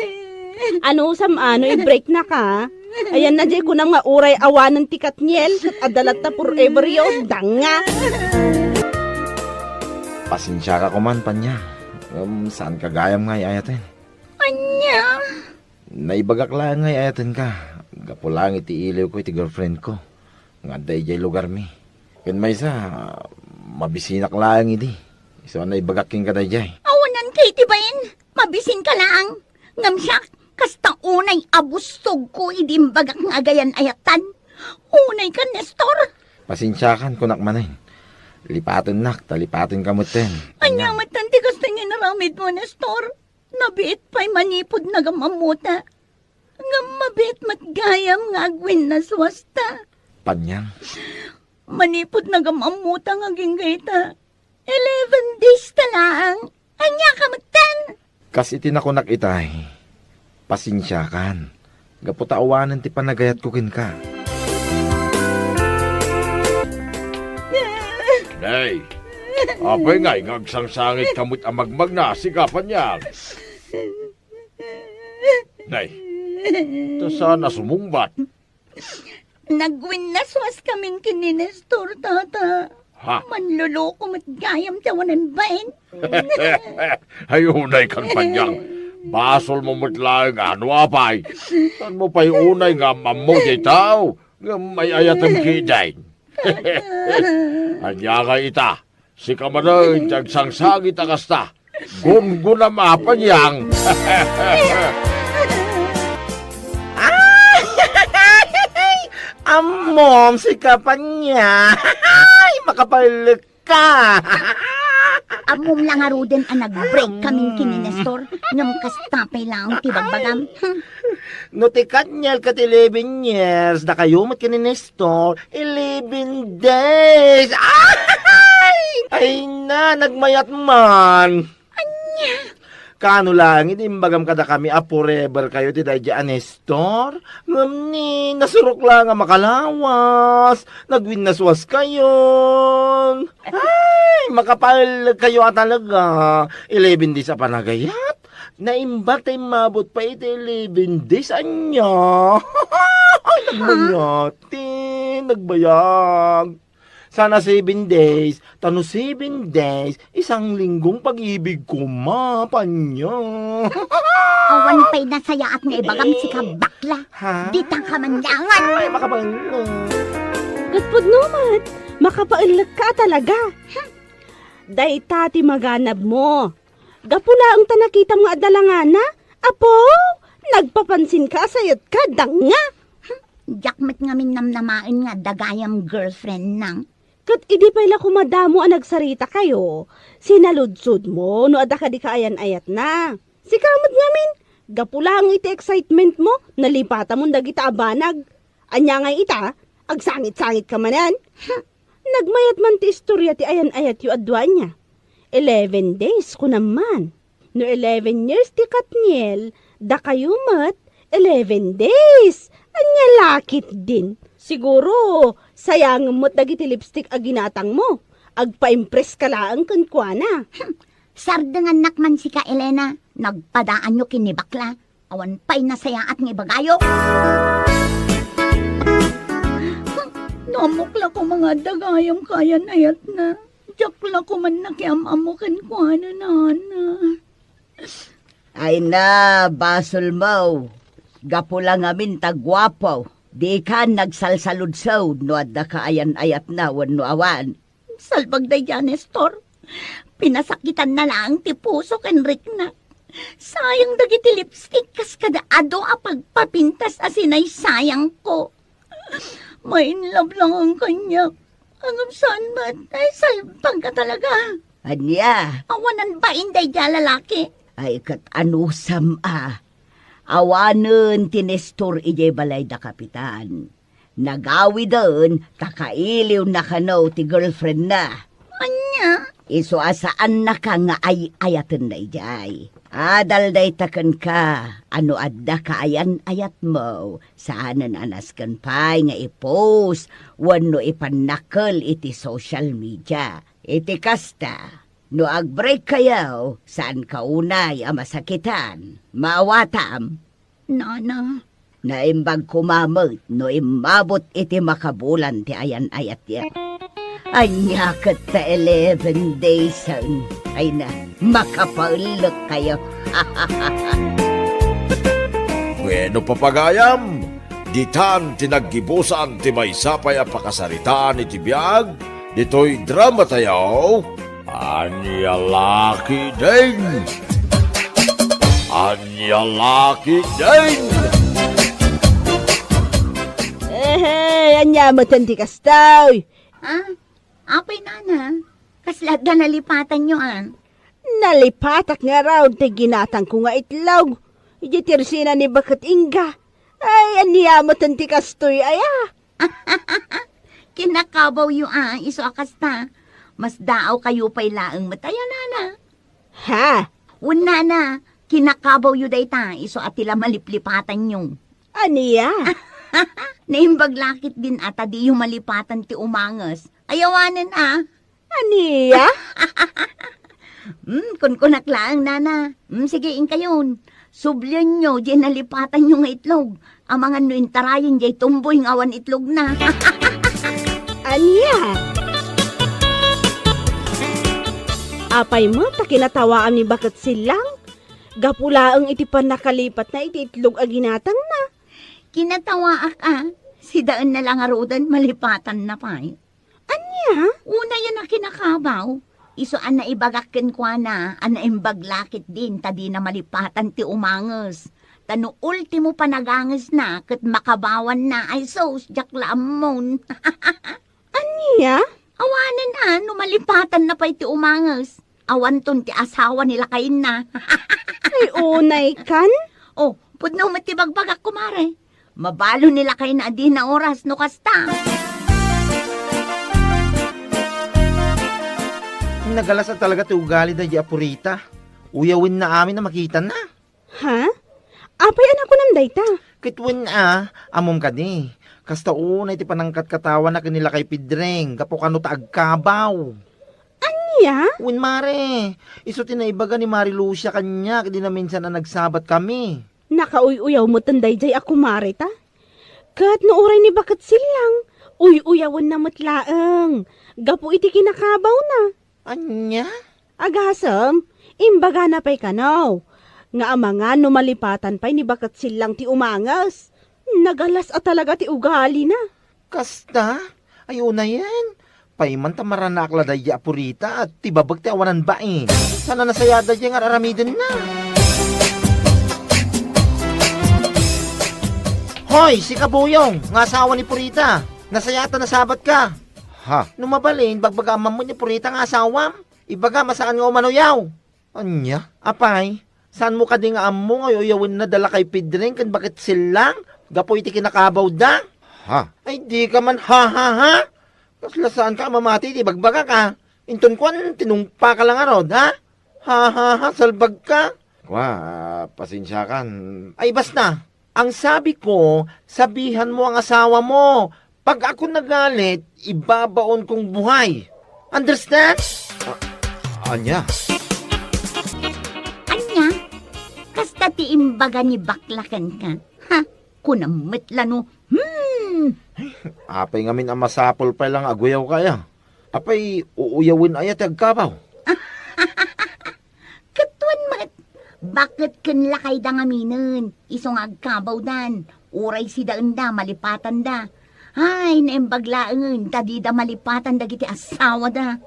Anusam a no i-break na ka? Ayan na, jay kunam nga uray awanen ti Katniel, ket adda latta forever yo, danga. Pasensiaka koman, Panyang. Ngem saan ka gayam nga ay-ayaten. Ania? Naibagak laeng nga ay-ayaten ka. Gapu laeng iti iliw ko iti girlfriend ko nga adda idiay lugar mi. Ken maysa, mabisinak laeng idi. Isu a naibagak kenka daydiay. Awanan ka iti bain. Mabisin ka laeng. Ngem siak, kasta unay a bustog ko idi imbagak nga agayan-ayatan. Unay ka, Nestor. Pasensiakan, kunak manen. Lipatennak, ta lipatenka metten. Ania metten ti kastoy nga inaramidmo, Nestor? Nabiit pay manipud nagam-ammota. Ngem mabiit met gayam nga agwinnaswasta. Panyang. Manipud nagam-ammota nga agingga ita, eleven days ta laeng. Ania ka metten? Kas iti nakunak itay, pasensiakan, gapu ta awanen ti panagayatko kenka. Nay, apay ngay nga agsangsangitka met a magmagna, sika Panyang? Nay, ta saan a sumungbat? Nagwinnaswaskamin ken ni Nestor, tata. Ha? Manloloko met gayam ti awanan bain. Ay, unay kan Panyang. Basolmo met laeng a no apay. Saanmo pay unay nga am-ammo diay tao nga ay-ayatem ketdin. Ania ngay ita? Sika manen ti agsangsangit a kasta. Gunggonam a, Panyang. Ay! Ammom, sika Panyang. Ay, makapaellek ka. Ammom la ngaruden a nag-break kamin ken ni Nestor, ngem kasta pay laeng ti bagbagam. Hmm. No ti Katniel ket eleven years, dakayo met ken ni Nestor, eleven days. Ay! Ay na, nagmayat man. Ania? Kaano laeng idi imbagam kadakami a forever kayo ti daydi a Nestor? Ngem ni, nasurok laeng a makalawas. Nagwinnaswas kayon. Ay, makapaellek kayo a talaga. Eleven days a panagayat. Naimbag ta immabot pay iti eleven days, ania? Ay, nagbayag, ti, nagbayag. Sana seven days, ta no seven days, isang linggong pag-ibig koma, Panyang. Awan pay nasayaat nga ibagam, sika bakla. Ha? Dita ka man laengen. Ay, makapaellek. Ket pudno met, makapaellek ka a talaga. Dayta ti maganabmo. Gapu laeng ta nakitam nga adda langana, apo, nagpapansinka a sayatka, danga. Diak met ngamin namnamaen nga adda gayam girlfriend nang. Ket idi pay la koma damo a nagsaritakayo, sinaludsodmo no adda kadi kaayan-ayatna. Sika met ngamin, gapu laeng iti excitementmo, nalipatamon dagita a banag. Ania ngay ita? Agsangit-sangitka manen? Nagmayat man ti istoria ti ayan-ayatyo a dua ania. Eleven days, kunam man. No eleven years ti Katniel, dakayo met, eleven days. Ania la ketdin? Siguro, sayangem met dagiti lipstick a ginatangmo. Agpa-impress ka laeng kenkuana. Hmm. Sardengannak man sika, Elena. Nagpadaanyo ken ni bakla. Awan pay nasayaat nga ibagayo. Hmm. No ammok la koma nga adda gayam kaayan-ayatna. Diak la koma nakiam-ammo kenkuana, nana. Ay na, basolmo. Gapu la ngamin ta guapo. Dika nagsalsaludsod no adda kaayan-ayatna wenno awan. Salbag daydiay a Nestor. Pinasakitanna laeng ti puso ken riknak. Sayang dagiti lipstick kas kada adu a pagpapintas a sinaysayangko. Ma-in love laeng kaniak. Ngem saan met, ay, salbag a talaga. Ania? Awanan bain daydiay a lalaki. Ay, ket anusam a. Awanen ti Nestor idiay balay da Kapitan. Nagawiden ta kailiwna kano ti girlfriendna. Ania? Isu a saannaka nga ay-ayatenna idiay. Adal dayta kenka a no adda kaayan-ayatmo, saanen a nasken pay nga i-post wenno ipannakkel iti social media. Iti kasta, no agbreak kayo, saanka unay a masakitan. Maawatam? Nana. Naimbag koma met no immabot iti makabulan ti ayan-ayatyo. Ania ket ta eleven daysen? Ay na, makapaellek kayo. Bueno, papagayam, ditan ti naggibusan ti maysa pay a pakasaritaan iti biag ditoy drama tayo. Ania la ketdin? Ania la ketdin? Ehey, ania met ti kastoy? Ah? Apay, nana, kasla adda nalipatanyo, a? Nalipatak ngarud ti ginatangko nga itlog. Iti tirsina ni baket Inga. Ay, ania metten ti kastoy aya? Kinakabawyo a, isu a kasta. Masdaawkayo pay laeng met aya, nana. Ha? Wen, nana, kinakabawyo dayta, isu a ti la maliplipatanyo. Ania? Naimbag la ketdin a ta diyo malipatan ti umanges. Ay awanen a. Ania? Hmm, kunkunak laeng, nana. Hmm, sige, inkayon. Sublienyo diay nalipatanyo nga itlog. Amangan no intarayen diay tumboy nga awan itlogna. Ania? Apay met ta kinatawaam ni Baket Sillang? Gapu laeng iti pannakalipatna iti itlog a ginatangna. Kinatawaak a, sidaenna la ngaruden malipatanna pay. Ania? Unayen a kinakabaw. Isu a naibagak kenkuana a naimbag la ketdin ta dina malipatan ti umanges. Ta no ultimo panagangesna ket makabawanna, ay sus, diak la ammon. Ania? Awanen a, no malipatanna pay ti umanges. Awanton ti asawa ni lakayenna. Ay, unay kan? Oh, pudno met ti bagbagak, kumare. Mabalo ni lakayna a dina oras no kasta. Nagalas a talaga ti ugali daydi a Purita. Uyawenna amin a makitana. Ha? Apay a nakunam dayta? Ket wen a, ammom kadi, kasta unay ti panangkatkatawana ken ni Lakay Pedreng gapu kano ta agkabaw. Ania? Wen, mare, isu ti naibaga ni Mari Lucia kaniak idi naminsan a nagsabat kami. Nakauy-uyaw metten daydiay a kumareta. Ket no uray ni Baket Sillang, uy-uyawenna met laeng gapu iti kinakabawna. Ania? Agasem, imbagana pay kano nga amangan no malipatan pay ni Baket Sillang ti umanges. Nagalas a talaga ti ugalina. Kasta? Ay, unayen. Pay man ta maranaak la daydi a Purita, ti babek ti awanan bain. Saan a nasayaat daydi nga ar-aramidenna. Hoy, sika Buyong, nga asawa ni Purita. Nasayaat a nasabatka. Ha? No mabalin, bagbagaam man met ni Purita nga asawam. Ibagam a saan nga umauyaw. Ania? Apay, saanmo kadi nga ammo nga uyawenna da Lakay Pedreng ken Baket Sillang gapu iti kinakabawda? Ha? Ay, dika man ha, ha, ha? Kasla saanka a mamati iti bagbagak, a? Inton kuan, tinungpaka la ngarud, ha? Ha, ha, ha, salbagka? Kua, pasensiakan. Ay, basta. Ang sabi ko, sabihan mo ang asawa mo. Pag ako nagalit, ibabaon kong buhay. Understand? A-, ania? Ania? Kasta ti imbaga ni bakla kenka. Ha? Kunam met la no. Hmm. Apay ngamin a masapul pay la nga aguyawka aya? Apay, uuyawen aya ti agkabaw? Ket wen met, baket ken lakayda ngaminen, isu nga agkabawdan, uray sidaenda malipatanda. Ay, naimbag laengen ta dida malipatan dagiti asawada.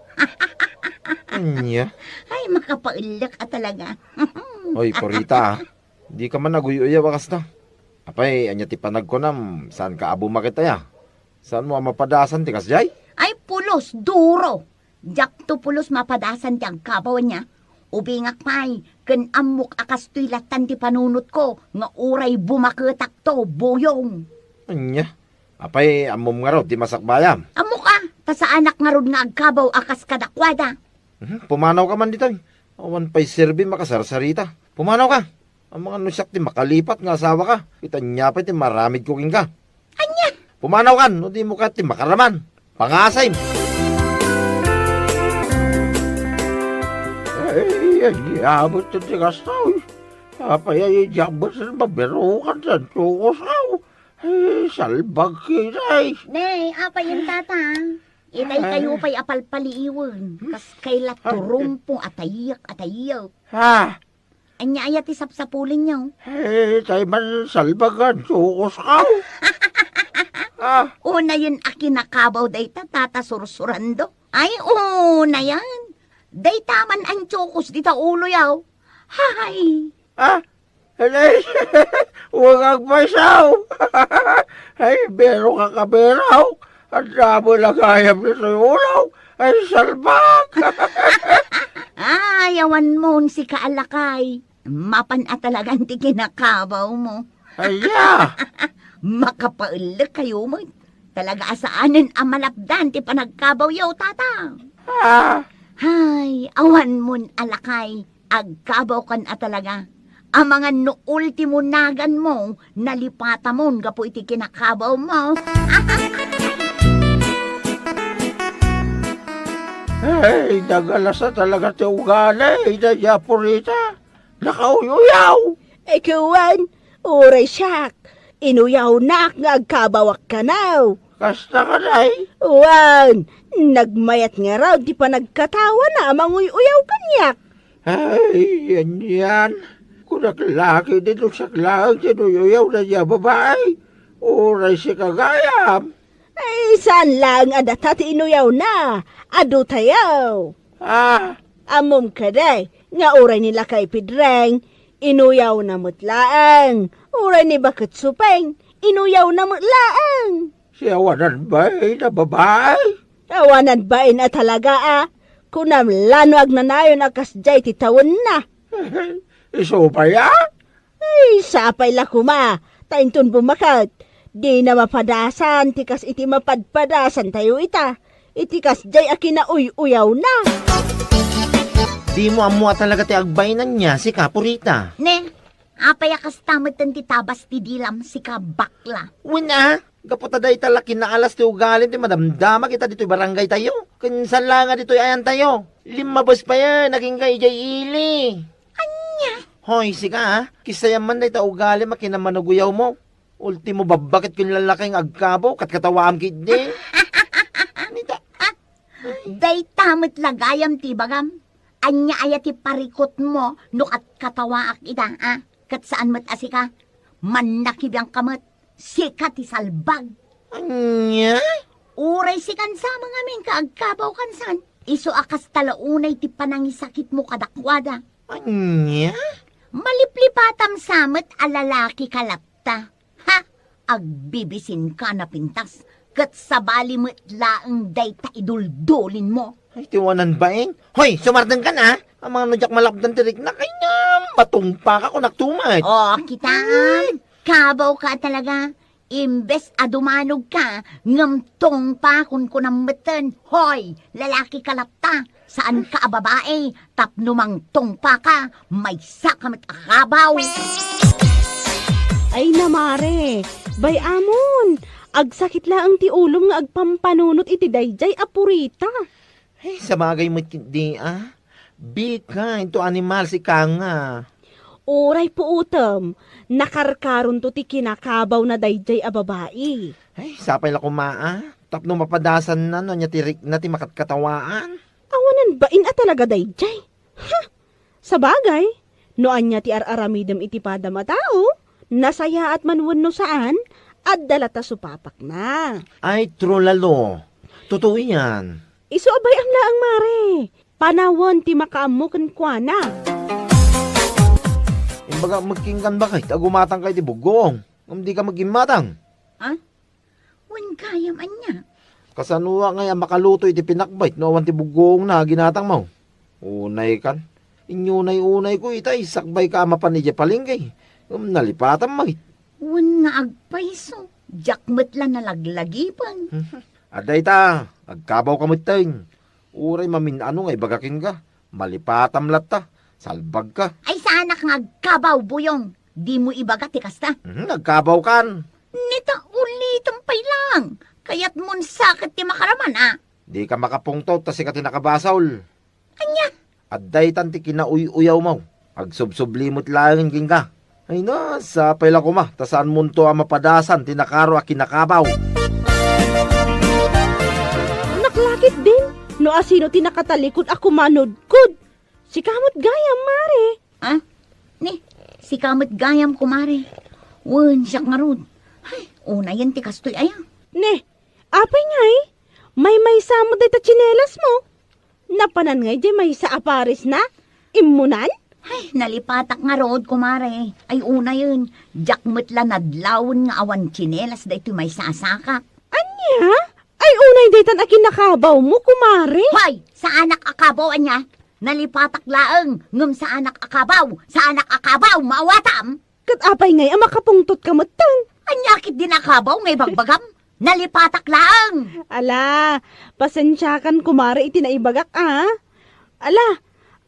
Ania? Ay, makapaellek a talaga. Oy, Purita, a. Dika man aguy-uyaw a kasta. Apay, ania ti panagkunam, saanka a bumaket aya? Saanmo a mapadasan ti kasdiay? Ay, pulos, duro! Diakto pulos mapadasan ti agkabaw ania. Ubingak pay, ken ammok a kastoy lattan ti panunotko nga uray bumaketakto, Buyong. Ania? Apay, ammom ngarud ti masakbayam? Ammok a, ta saanak ngarud nga agkabaw a kas kadakuada. Mhm, pumanawka man ditoy. Awan pay serbi makasarsarita. Pumanawka. Amangan no siak ti makalipat nga asawaka, ket ania pay ti maaramidko kenka? Ania? Pumanawkan, no dimo kayat ti makaraman. Pangasim! Ay, ania met ti kasta, uy. Apay, ay, diak met mabirukan ti antiokos, aw. Ay, salbag ketdi. Nay, apay, tata? Itaykayo pay a palpaliiwen. Kas kayla turumpo a tayek, a tayek. Ha? Ania aya ti sapsapulenyo? Eh, tay man salbag nga antiokos, aw. Ah. Unayen a kinakabaw dayta, tata Sursurando. Ay, unayen. Dayta man antiokos dita uloyo. Hay. Ah? Ay, wen agpayso. Ay, bero ka, kabero. Adda met la gayam ditoy ulo. Ay, salbag! Ay, awan mon sika a lakay. Mapan a talagan ti kinakabaw mo. Aya! Makapaellek kayo met. Talaga a saanen a malapdan ti panagkabawyo, tata. Ah! Ay, awan mon a lakay. Agkabawkan a talaga. Amangan no ultimo naganmo, nalipatamon gapu iti kinakabaw mo. Ay, nagalasa talaga ti ugali, ida Japorita. Nakauy-uyaw. Ikawan, uray siak. Inuyawnak nga agkabawak kanaw. Kasta ka, day? Wan, nagmayat ngarud ti panagkatawana a manguy-uyaw kaniak. Ay, yan, yan. Kunak laki din no siak laeng ti inuyaw na diay a babai. Uray sika gayam. Ay, saan laeng a data ti inuyawna? Adu tayo. Ah. Ammom kadi nga uray ni Lakay Pidreng, inuyawna met laeng. Uray ni Baket Supeng, inuyawna met laeng. Siya awanan bain a babai? Awanan bain a talaga a. Kunam la no agnanayon a kasdiay ti tawenna. Isu pay a? Ay, sapay la koma, ta inton bumaket, dina mapadasan ti kas iti mapadpadasantayo ita, iti kasdiay a kinauy-uyawna. Dimo ammo a talaga ti agbainanna, sika, Purita. Ne, apay a kasta metten ti tabas ti dilam, sika, bakla? Wen a, gapu ta dayta la kinaalas ti ugalin ti madamdama kita ditoy barangaytayo. Ken saan la nga ditoy ayantayo. Limmabes pay a, nagingga idiay ili. Ania? Hoy, sika, a. Kisayam man dayta ugalim a kinamanaguyaw mo. Ultimo, babbaket ken lalaki nga agkabaw, katkatawaam ketdi. Anita? Dayta met la gayam ti ibagam. Ania aya ti parikutmo no katkatawaak ida, a? Ket saan met a sika? Mannakibiangka met. Sika ti salbag. Ania? Uray sikan sa ngamin nga agkabaw kansan. Isu a kasta la unay ti panangisakitmo kadakuada. Ania? Maliplipatam sa met a lalaki ka latta. Ha? Agbibisinka a napintas, ket sabali met laeng dayta iduldulin mo. Ay, ti wanan bain. Hoy, sumardengkan a. Amangan no diak malapdan ti rikna, ay, matungpaka kunak tumet. O, kitaem. Kabawka a talaga. Imbes a dumanogka, ngem tungpa kunkunam metten. Hoy, lalaki ka latta, saanka a babai, tapno mangtungpaka, maysaka met a kabaw. Ay na, mare, bay-amon, agsakit laeng ti ulom nga agpampanunot iti daydiay a Purita. Ay, sabagay met ketdi a. Bika, into animal sika nga. Uray puotem, nakarkaronto ti kinakabawna daydiay a babai. Ay, sapay la koma a. Tapno mapadasanna no ania ti rikna ti makatkatawaan. Awanan bain a talaga daydiay. Ha! Sabagay, no ania ti ar-aramidem iti padam a tao, nasayaat man wenno saan, adda latta supapakna. Ay, true lalo. Totoo yan. Isu a bay-am laeng, mare. Panawen ti makaammo kenkuana. Imbagak met kenka, baket, a gumatangka iti buggoong. Ngem dika met gimmatang. Ha? Wen gayam ania? Kasanoak ngay a makaluto iti pinakbet no awan ti buggoongna a ginatangmo? Unaykan. Inyunay-unayko ita, sakbayka a mapan idiay palengke. Ngem nalipatam met. Wen nga agpayso, diak met la nalaglagipen. Adda ita, agkabawka metten. Uray mamin-ano nga ibaga kenka, malipatam latta, salbagka. Ay, saanak nga agkabaw, Buyong. Dimo ibaga ti kasta. Mhm, agkabawkan. Nita, ulitem pay lang. Kayatmon sa ket ti makaraman, a? Dika makapungtot ta sika ti nakabasol. Ania? Adda itan ti kinauy-uyawmo. Agsubsubli met laeng kenka. Ay na, sapay la koma, ta saanmonto a mapadasan ti nakaro a kinakabaw. Naklakit din, no asino ti nakatalikod a kumanudkod. Sika met gayam, mare. Ah? Ni, sika met gayam, kumare. Wen, siak ngarud. Ay, unayen ti kastoy aya. Ni, apay ngay? Maymaysa met dayta tsinelasmo? Napanan ngay diay maysa a paresna? Immunan? Ay, nalipatak ngarud, kumare. Ay, unayen, diak met la nadlawen nga awan tsinelas daytoy maysa a sakak. Ania? Ay, Unay daytan a kinakabawmo, kumare. Hoy! Saanak a kabaw, ania? Nalipatak laeng, ngem saanak a kabaw, saanak a kabaw, maawatam? Ket apay ngay a makapungtotka metten? Ania ketdin a kabaw nga ibagbagam? Nalipatak laeng. Ala, pasensiakan, kumare, iti naibagak, a. Ala,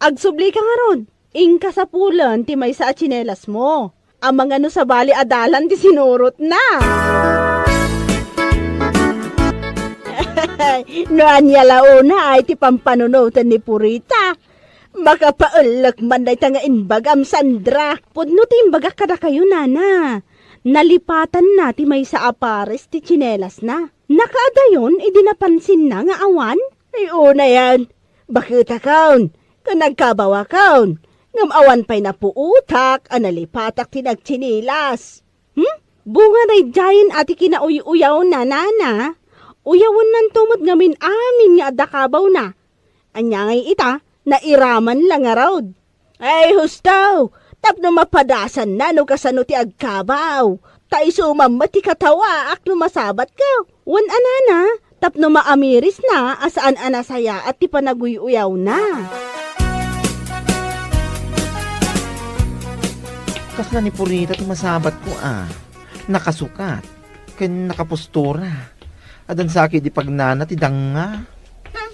agsublika ngarud. Inka sapulen ti maysa a tsinelasmo. Amangan no sabali a dalan ti sinurotna. No ania la unay ti pampanunoten ni Purita. Makapaellek man dayta nga imbagam, Sandra. Pudno ti imbagak kadakayo, nana. Nalipatanna ti maysa a pares ti tsinelasna. Nakaadayon idi napansinna nga awan. Ay, unayan. Baketakon, ken nagkabawakon, ngem awan pay napuotak a nalipatak ti nagtsinilas. Hmm? Bunga daydiayen a ti kinauy-uyawna, nana. Uyawennanto met ngamin amin nga adda kabawna. Ania ngay ita, nairaman la ngarud. Ay, husto! Tapno mapadasanna no kasano ti agkabaw. Ta isu man met ti katawaak no masabatko. Wen a, nana, tapno maamirisna a saan a nasayaat ti panaguy-uyawna. Kasla ni Purita ti masabatko, a. Nakasukat ken nakapostura. Addan sa ketdi pagnana ti danga. Hmm.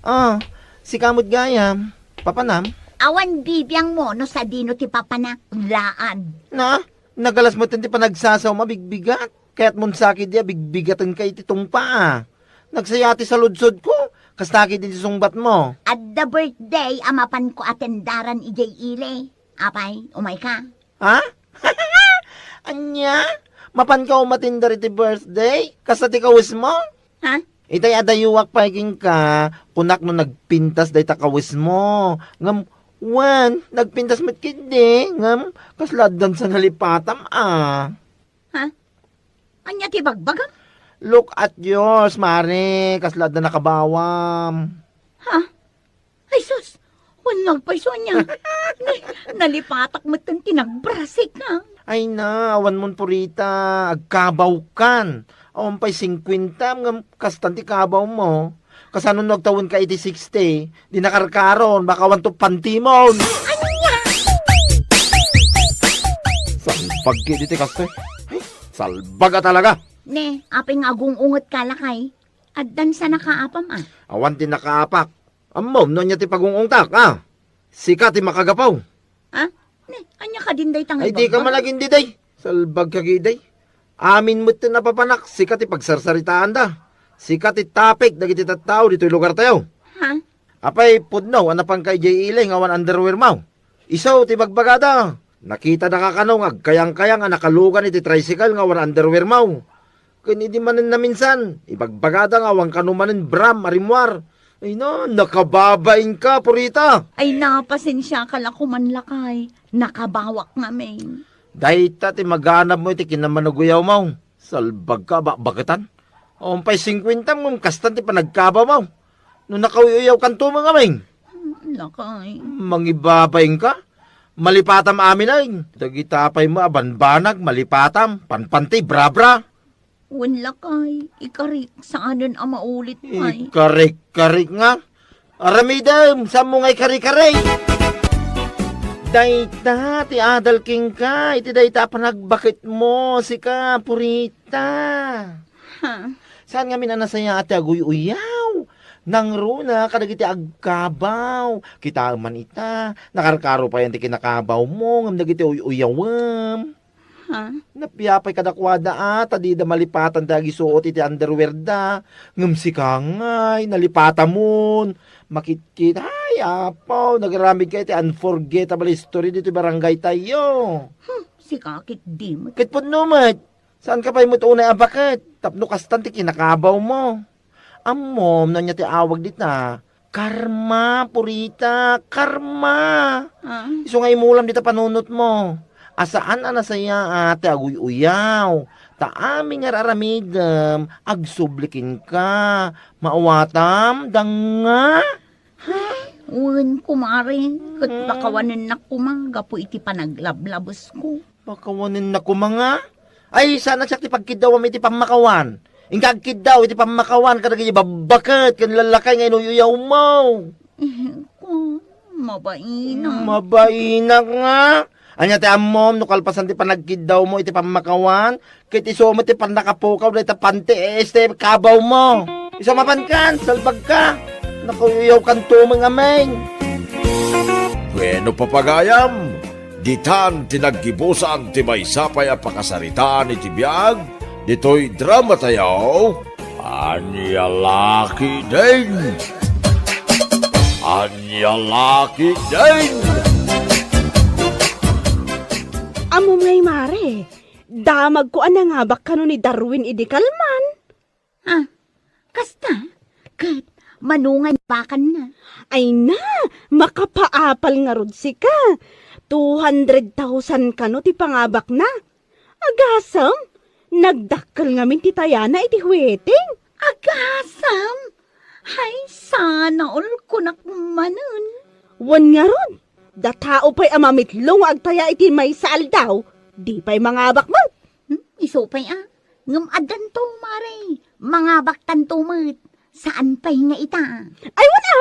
Ah, sika met gayam, papanam? Awan bibiangmo no sadino ti papanak, laan. Na, nagalas metten ti panagsasawam a bigbigat. Kayatmon sa ketdi a bigbigatenka iti tungpa, a. Nagsaya ti saludsodko, kasta ketdi ti sungbatmo. Adda birthday a mapanko a tendaran idiay ili. Apay, umayka? Ha? Ania? Mapanka umatindar iti birthday? Kasta ti kawesmo? Ha? Itay adayuak pay kenka, kunak no nagpintas dayta kawesmo. Ngem, wen, nagpintas met ketdi. Ngem, kasla addan sa nalipatam, a. Ha? Ania ti bagbagam? Look at yours, mare. Kasla adda nakabawam. Ha? Ay, sus! Wen nagpayso ania? Nalipatak metten ti nagbrasik, a. Ay na, awan mon Purita, agkabawkan. Awan pay singkuenta, ngem kastan ti kabawmo. Kasano no agtawenka iti sixty? Di nakarkaron, baka awanto pantimon. Ania? Salbag ketdi ti kastoy. Ay, salbag a talaga. Ne, apay nga agung-ungetka, lakay? Addan sa nakaapam, a. Awan ti nakaapak. Ammom no ania ti pagung-ungtak, a? Sika ti makagapu. Ha? Ne, ania kadin dayta nga ibagbagam? Ay, dika man agin diday. Salbagka ketdi. Amin met ti napapanak, sika ti pagsarsaritaanda. Sika ti topic dagiti tattao ditoy lugartayo. Ha? Apay, pudno a napanka idiay ili nga awan underwearmo? Isu ti bagbagada. Nakitadaka kano nga agkayangkayang a nakalugan iti tricycle nga awan underwearmo. Ken idi manen naminsan, ibagbagada nga awan kano manen bra a rimmuar. Ay na, nakababainka, Purita. Ay na, pasensiaka la koman, lakay. Nakabawak ngamin. Dayta ti maganabmo iti kinammanaguyawmo. Salbagka a bakbaketan. Awan pay singkuentam ngem kastan ti panagkabawmo. No nakauy-uyawkanto met ngamin. Hmm, lakay. Mangibabainka? Malipatam amin ay. Dagita pay met a banbanag, malipatam, panpanti, brabra. Wen lakay, ikarik, saanen a maulit pay. Ikarik-karik nga. Aramidem, saanmo nga ikarik-karik? Dayta ti adal kenka, iti dayta a panagbaketmo, sika, Purita. Ha? Saan ngamin a nasayaat ti aguy-uyaw? Nangruna kadagiti agkabaw. Kitaem man ita, nakarkaro payen ti kinakabawmo, ngem dagiti uy-uyawem. Ha? Napia pay kadakuada a, ta dida malipatan ti agisuot iti underwear da. Ngem sika ngay, nalipatamon. Makitkit, ay, apo, nagaramidka iti unforgettable history ditoy barangay tayo. Hmm, sika ketdi met. Ket pudno met. Saanka pay met unay a baket, tapno kastan ti kinakabawmo. Ammom no ania ti awag dita? Karma, Purita, karma. Ah. Isu nga imulam dita panunotmo. A saan a nasayaat ti aguy-uyaw. Ta amin nga ar-aramidem, agsubli kenka. Maawatam, danga? Ha? Wen, kumare, ket Mm. pakawanennak koma gapu iti panaglablabesko. Pakawanennak koma nga? Ay, saan a siak ti pagkiddawam iti pammakawan. Inka agkiddaw iti pammakawan kadagiti babbaket ken lallakay nga inuyuyawmo. Eh, ko, mabainak. Mabainak nga. Ania ti ammom no kalpasan ti panagkiddawmo iti pammakawan, ket isu met ti pannakapukaw dayta panti, eh, este kabawmo. Isu mapankan, salbagka. Nakuyuyawkanto met ngamin. Bueno, papagayam, ditan ti naggibusan ti maysa pay a pakasaritaan iti biag ditoy dramatayo. Ania la ketdin? Ania la ketdin? Ammom ngay, Mare, damagko a nangabak kano ni Darwin idi kalman. Ah, kasta? Ket mano nga innabakanna? Ay na, makapaapal ngarud sika. Two hundred thousand kano ti pangabakna. Agasem, nagdakkel ngamin ti tayana iti hueteng. Agasem? Hay, sana all kunak manen. Wen ngarud, da tao pay a mamitlo nga agtaya iti maysa aldaw, di pay mangabak met. Hmm, isu pay a. Ngem addanto, Mare. Mangabaktanto met. Saan pay nga ita? Ay, wen a!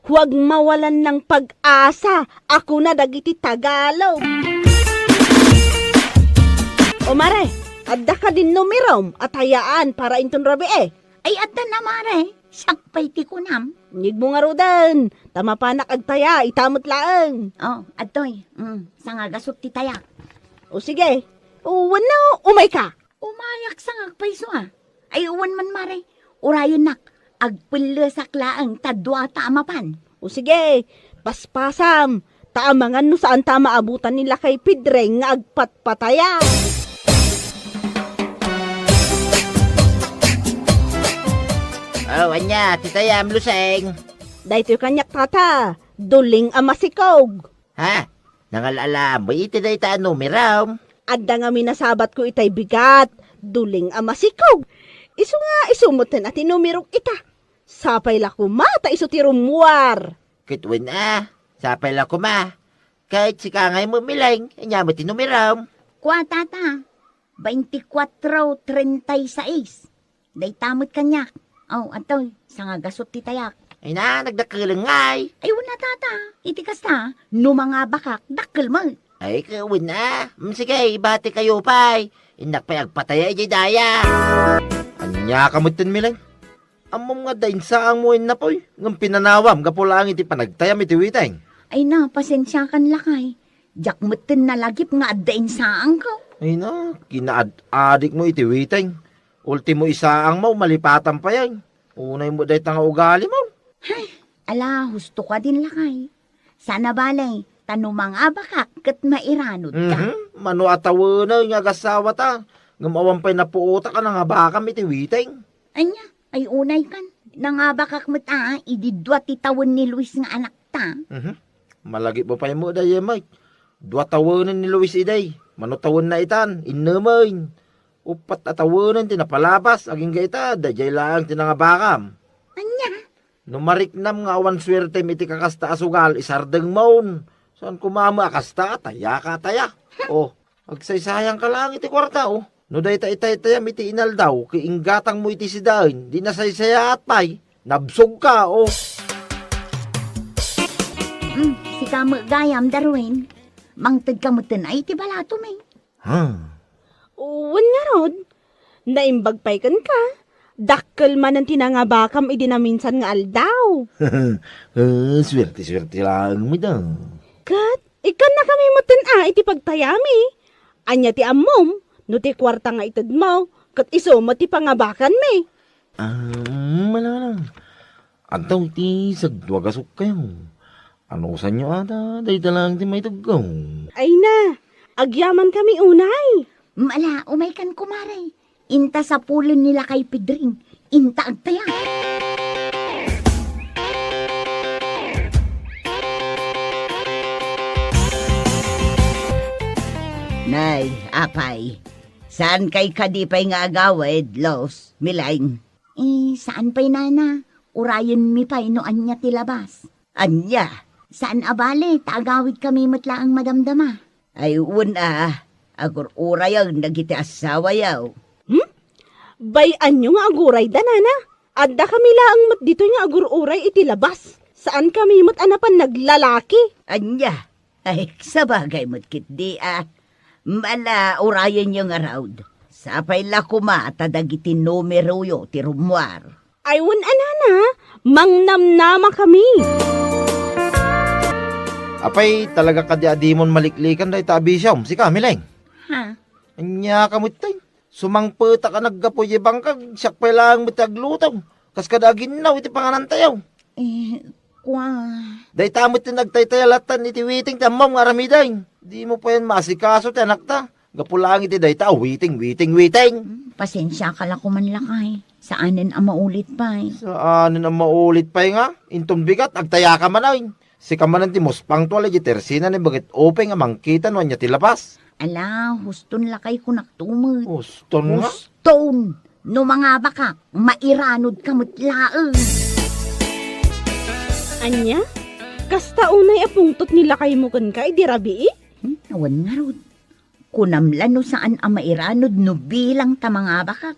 Huwag mawalan ng pag-asa, a kuna dagiti Tagalog. O, Mare, adda kadin numerom a tayaan para inton rabii? Ay, adda na, Mare. Siak pay ti kunam. Inyegmo ngaruden, ta mapanak agtaya, ita met laeng. Oh, adtoy. Mm, sangagasut ti tayak. O, sige. O, wenno, umayka. Umayak sangak pay isu a. Ay, wen man, Mare. Urayennak, agpellesak laeng ta dua ta a mapan. O sige, paspasam. Ta amangan no saan ta maabutan ni Lakay Pidring nga agpatpataya. Oh, ania, ti tayam, Luseng? Daytoy kaniak, tata. Duling a masikog. Ha? Nangal-alam mo iti dayta a numerom? Adda ngamin a sabatko itay bigat, duling a masikog. Isu nga, isu metten a ti numerok ita. Sapay la koma ta isu ti rummuar. Ket wen a, sapay la koma. Ket sika ngay met, Mileng, ania met ti numerom? Kua, tata, veinticuatro treinta y seis. Dayta met kaniak. Oh, adtoy, sangagasut ti tayak. Ay na, nagdakkeleng ngay. Ay, wen a, tata. Iti kasta, no mangabakak, dakkel met. Ay, ket wen a. Mm, sige, ibati kayo pay. Innak pay agpataya idiay daya. Ania ka metten, Mileng? Ammom nga adda insaangmo, Napoy, ngem pinanawam gapu laeng iti panagtayam iti witeng. Ay na, pasensiakan, lakay. Diak metten nalagip nga adda insaangko. Ay na, kinaad-adikmo iti witeng. Ultimo isaangmo, malipatan pay. Unay met dayta nga ugalimo. Hay, ala, husto ka din, lakay. Saan a bale, ta no mangabakak ket mairanod ka. Mhm. Mano a tawenen nga agasawata, ngem awan pay napuotak a nangabakam iti witeng. Ania, ay unay kan. Nangabakak met a, idi dua ti tawen ni Luis nga anakta. Mhm. Malagipmo pay met dayta, Mike. Dua tawenen ni Luis idi. Mano tawenna itan, innemen. Uppat a tawenen ti napalabas, agingga ita, daydiay laeng ti nangabakam. Ania? No mariknam nga awan suertem iti kakasta a sugal, isardengmon. Saan koma met a kasta, taya ka, taya. Oh, agsaysayang ka laeng iti kuarta, oh. No dayta itaytayam iti inaldaw, ket inggatangmo iti sidaen, di nasaysayaat pay, nabsog ka, oh. Hmm, sika met gayam, Darwin. Mangted ka metten ay iti balatom, eh. Ha? Wen ngarud, naimbag pay kenka. Dakkel manen ti nangabakam idi naminsan nga aldaw. Ah, suerte-suerte laeng met a. Ket, ikkannakami metten a iti pagtayami. Ania ti ammom, no ti kuarta nga itedmo, ket isu met ti pangabakanmi. Ah, mala, mala. Adda iti sagdua gasukkayo. Anusanyo ata, dayta laeng ti maitedko. Ay na, agyamankami unay. Mala, umaykan, kumare. Inta sapulen ni Lakay Pedring. Inta agtaya. Nay, apay, saan kay kadi pay nga agawid, Los, Milaing? Eh, saan pay, nana? Urayenmi pay no ania ti labas. Ania? Saan a bale, ta agawidkami met laeng madamdama. Ay, wen a, agur-urayen dagiti assawayo. Hmm? Bay-anyo nga agurayda, nana. Adda kami laeng met ditoy nga agur-uray iti labas. Saan kami met a napan naglalaki. Ania? Ay, sabagay met ketdi a. Ala, urayenyo ngarud. Sapay la koma ta dagiti numeroyo ti rummuar. Ay, wen a, nana, mangnamnama kami. Apay, talaga kadi a dimon maliklikan dayta a bisiom, sika, Mileng? Ha? Ania ka met tay? Sumangpetak a naggapu idiay bangkag, siak pay laeng met ti agluto. Kas kada aginnaw iti panganantayo. Eh, kua. Dayta met ti nagtaytaya lattan iti witing ti ammom nga aramiden. Dimo payen maasikaso ti anakta. Gapu laeng iti dayta a witing, witing, witing. Hmm, pasensiaka la koman, lakay. Saanen a maulit pay. Saanen a maulit pay nga? Inton bigat, agtayaka manen. Sika manen ti muspangto a lay di tersina ni Bagit Upay nga mangkita no ania ti labas. Ala, huston lakay kunakto met. Huston nga? Huston! No mangabakak, mairanodka met laeng. Ania? Kasta unay a pungtot ni lakaymo kenka idi rabii? Hmm, awan ngarud. Kunam la no saan a mairanod no bilang ta mangabakak.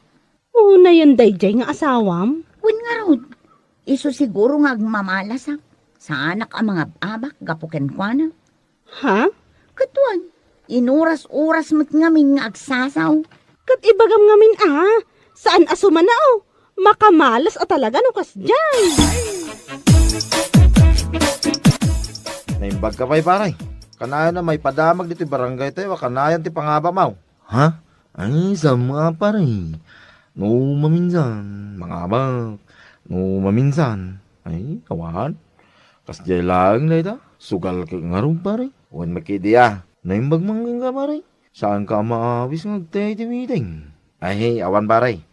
Unayen daydiay nga asawam? Wen ngarud, isu siguro nga agmamalasak. Saanak a mangab-abak gapu kenkuana. Ha? Ket wen, inuras-uras met ngamin nga agsasaw. Ket ibagam ngamin a, saan a sumanaw. Makamalas a talaga no kasdiay. Naimbag ka pay, pare. Kanayon a maipadamag ditoy barangay tayo a kanayon ti pangabamaw. Ha? Ay, saan nga, pare? No maminsan, mangabak. No maminsan. Ay, awan. Kasdiay laeng dayta. Sugal ket ngarud, pare. Wen met ketdi a. Naimbag man kenka, pare. Saanka a maawis nga agtay iti meeting? Ay, awan, pare.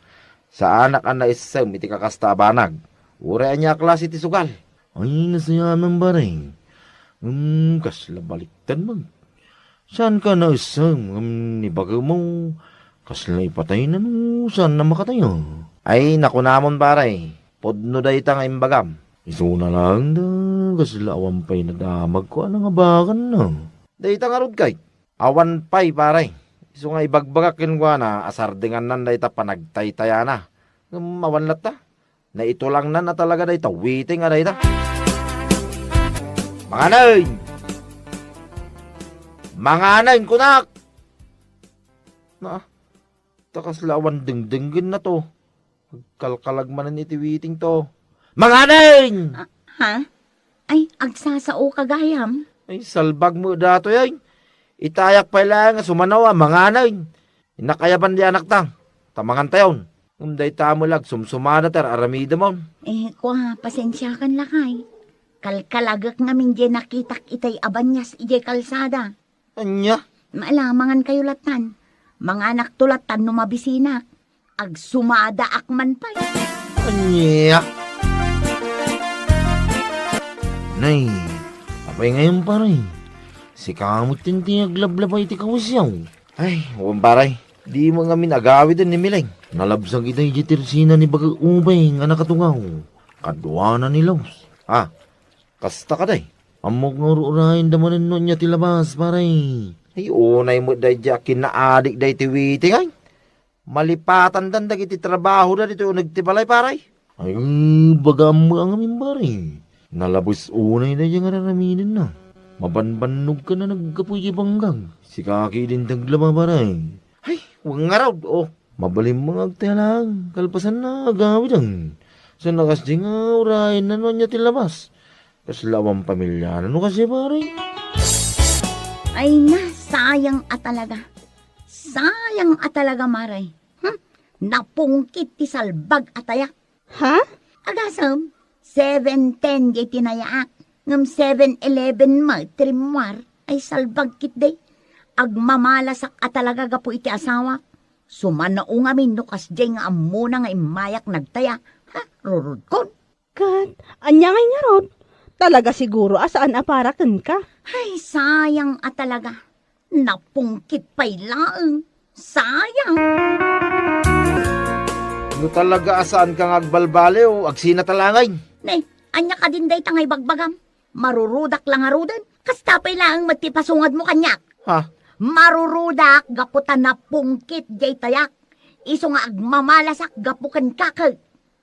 Saanak a naissem iti kakasta a banag. Uray ania a klase ti sugal. Ay, nasayaat man, pare. Hmm, kasla baliktad man. Saanka naissem ngem ni bagemo, kasla ipatayna no saanna makataya? Ay, nakunamon, pare, pudno dayta nga imbagam. Isuna laeng da, kasla awan pay nadamagko a nangabakanna. Dayta ngarud kay, awan pay, pare. Isu nga ibagbagak kenkuana a sardengannan dayta panagtaytayana. Ngem awan latta. Naitulangnan a talaga dayta witing a dayta. Manganeng! Manganeng, kunak! Na, ta kasla awan dengdenggenna to. Agkalkalag manen iti witing to. Manganeng! Ah, ha? Ay, agsasaoka gayam? Ay, salbag met datoy, ay. Itayak pay laeng nga sumanaw a manganeng. Innak ayaban di anakta, ta mangantayon. Ngem dayta met la agsumsumada ti ar-aramidemon. Eh, kua, pasensiakan lakay. Kalkalagek ngamin diay nakitak itay a banias idiay kalsada. Ania? Maalamangan kayo lattan. Manganakto lattan no mabisinak. Agsumadaak man pay. Ania? Nay, apay ngayon, pare? Sika met ti aglablaba iti kawesyo. Ay, wen, pare. Dimo ngamin agawiden ni Mileng. Nalabsag itay di tersina ni Bagay Ubay nga nakatungaw. Kaduana ni Laos. Ah, kasta ka, day? Ammok nga ur-urayenda manen no ania ti labas, pare. Ay, unay met daydiay a kinaadik daytoy witing, ay. Malipatandan dagiti trabahoda ditoy uneg ti balay, pare. Ay, bagam met a ngamin, pare. Nalabes unay daydiay nga ar-aramidenna. Mabanbannogkan a naggapu idiay bangkag. Sika ketdin ti aglaba, pare. Ay, wen ngarud, oh. Mabalin nga agtaya laeng, kalpasanna, agawiden. Saan a kasdi nga urayenna no ania ti labas. Kasla awan pamiliana no kasdi, pare. Ay na, sayang a talaga. Sayang a talaga, mare. Hmm? Napungkit ti salbag a tayak. Ha? Agasem, seven ten diay tinayaak, ngem seven eleven met ti rimmuar. Ay, salbag ketdi. Agmamalasak a talaga gapu iti asawak. Sumanao ngamin no kasdiay nga ammona nga immayak nagtaya. Ha? Rurodkon. Ket, ania ngay ngarud? Talaga siguro a saan a para kenka. Ay, sayang a talaga. Napungkit pay laeng. Sayang. No talaga a saanka nga agbalbaliw, agsina ta laeng. Ne, ania kadin dayta nga ibagbagam? Marurudak la ngaruden. Kasta pay laeng met ti pasungadmo kaniak. Ha? Marurudak gapu ta napungkit diay tayak. Isu nga agmamalasak gapu ken kaket.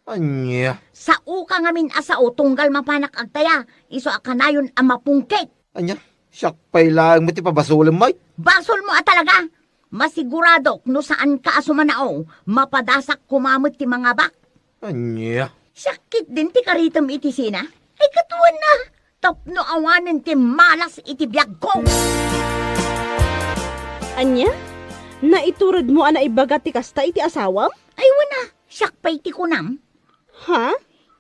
Ania? Saoka ngamin a sao tunggal mapanak agtaya, isu a kanayon a mapungkit. Ania? Siak pay laeng met ti pabasolem, Mike. Basolmo a talaga. Masiguradok no saanka a sumanao, mapadasak koma met ti mangabak. Ania? Siak ketdin ti karitem iti Sina. Ay, ket wen a, tapno awanen ti malas iti biagko. Ania? Naituredmo a naibaga ti kasta iti asawam? Ay, wen a, siak pay ti kunam. Ha?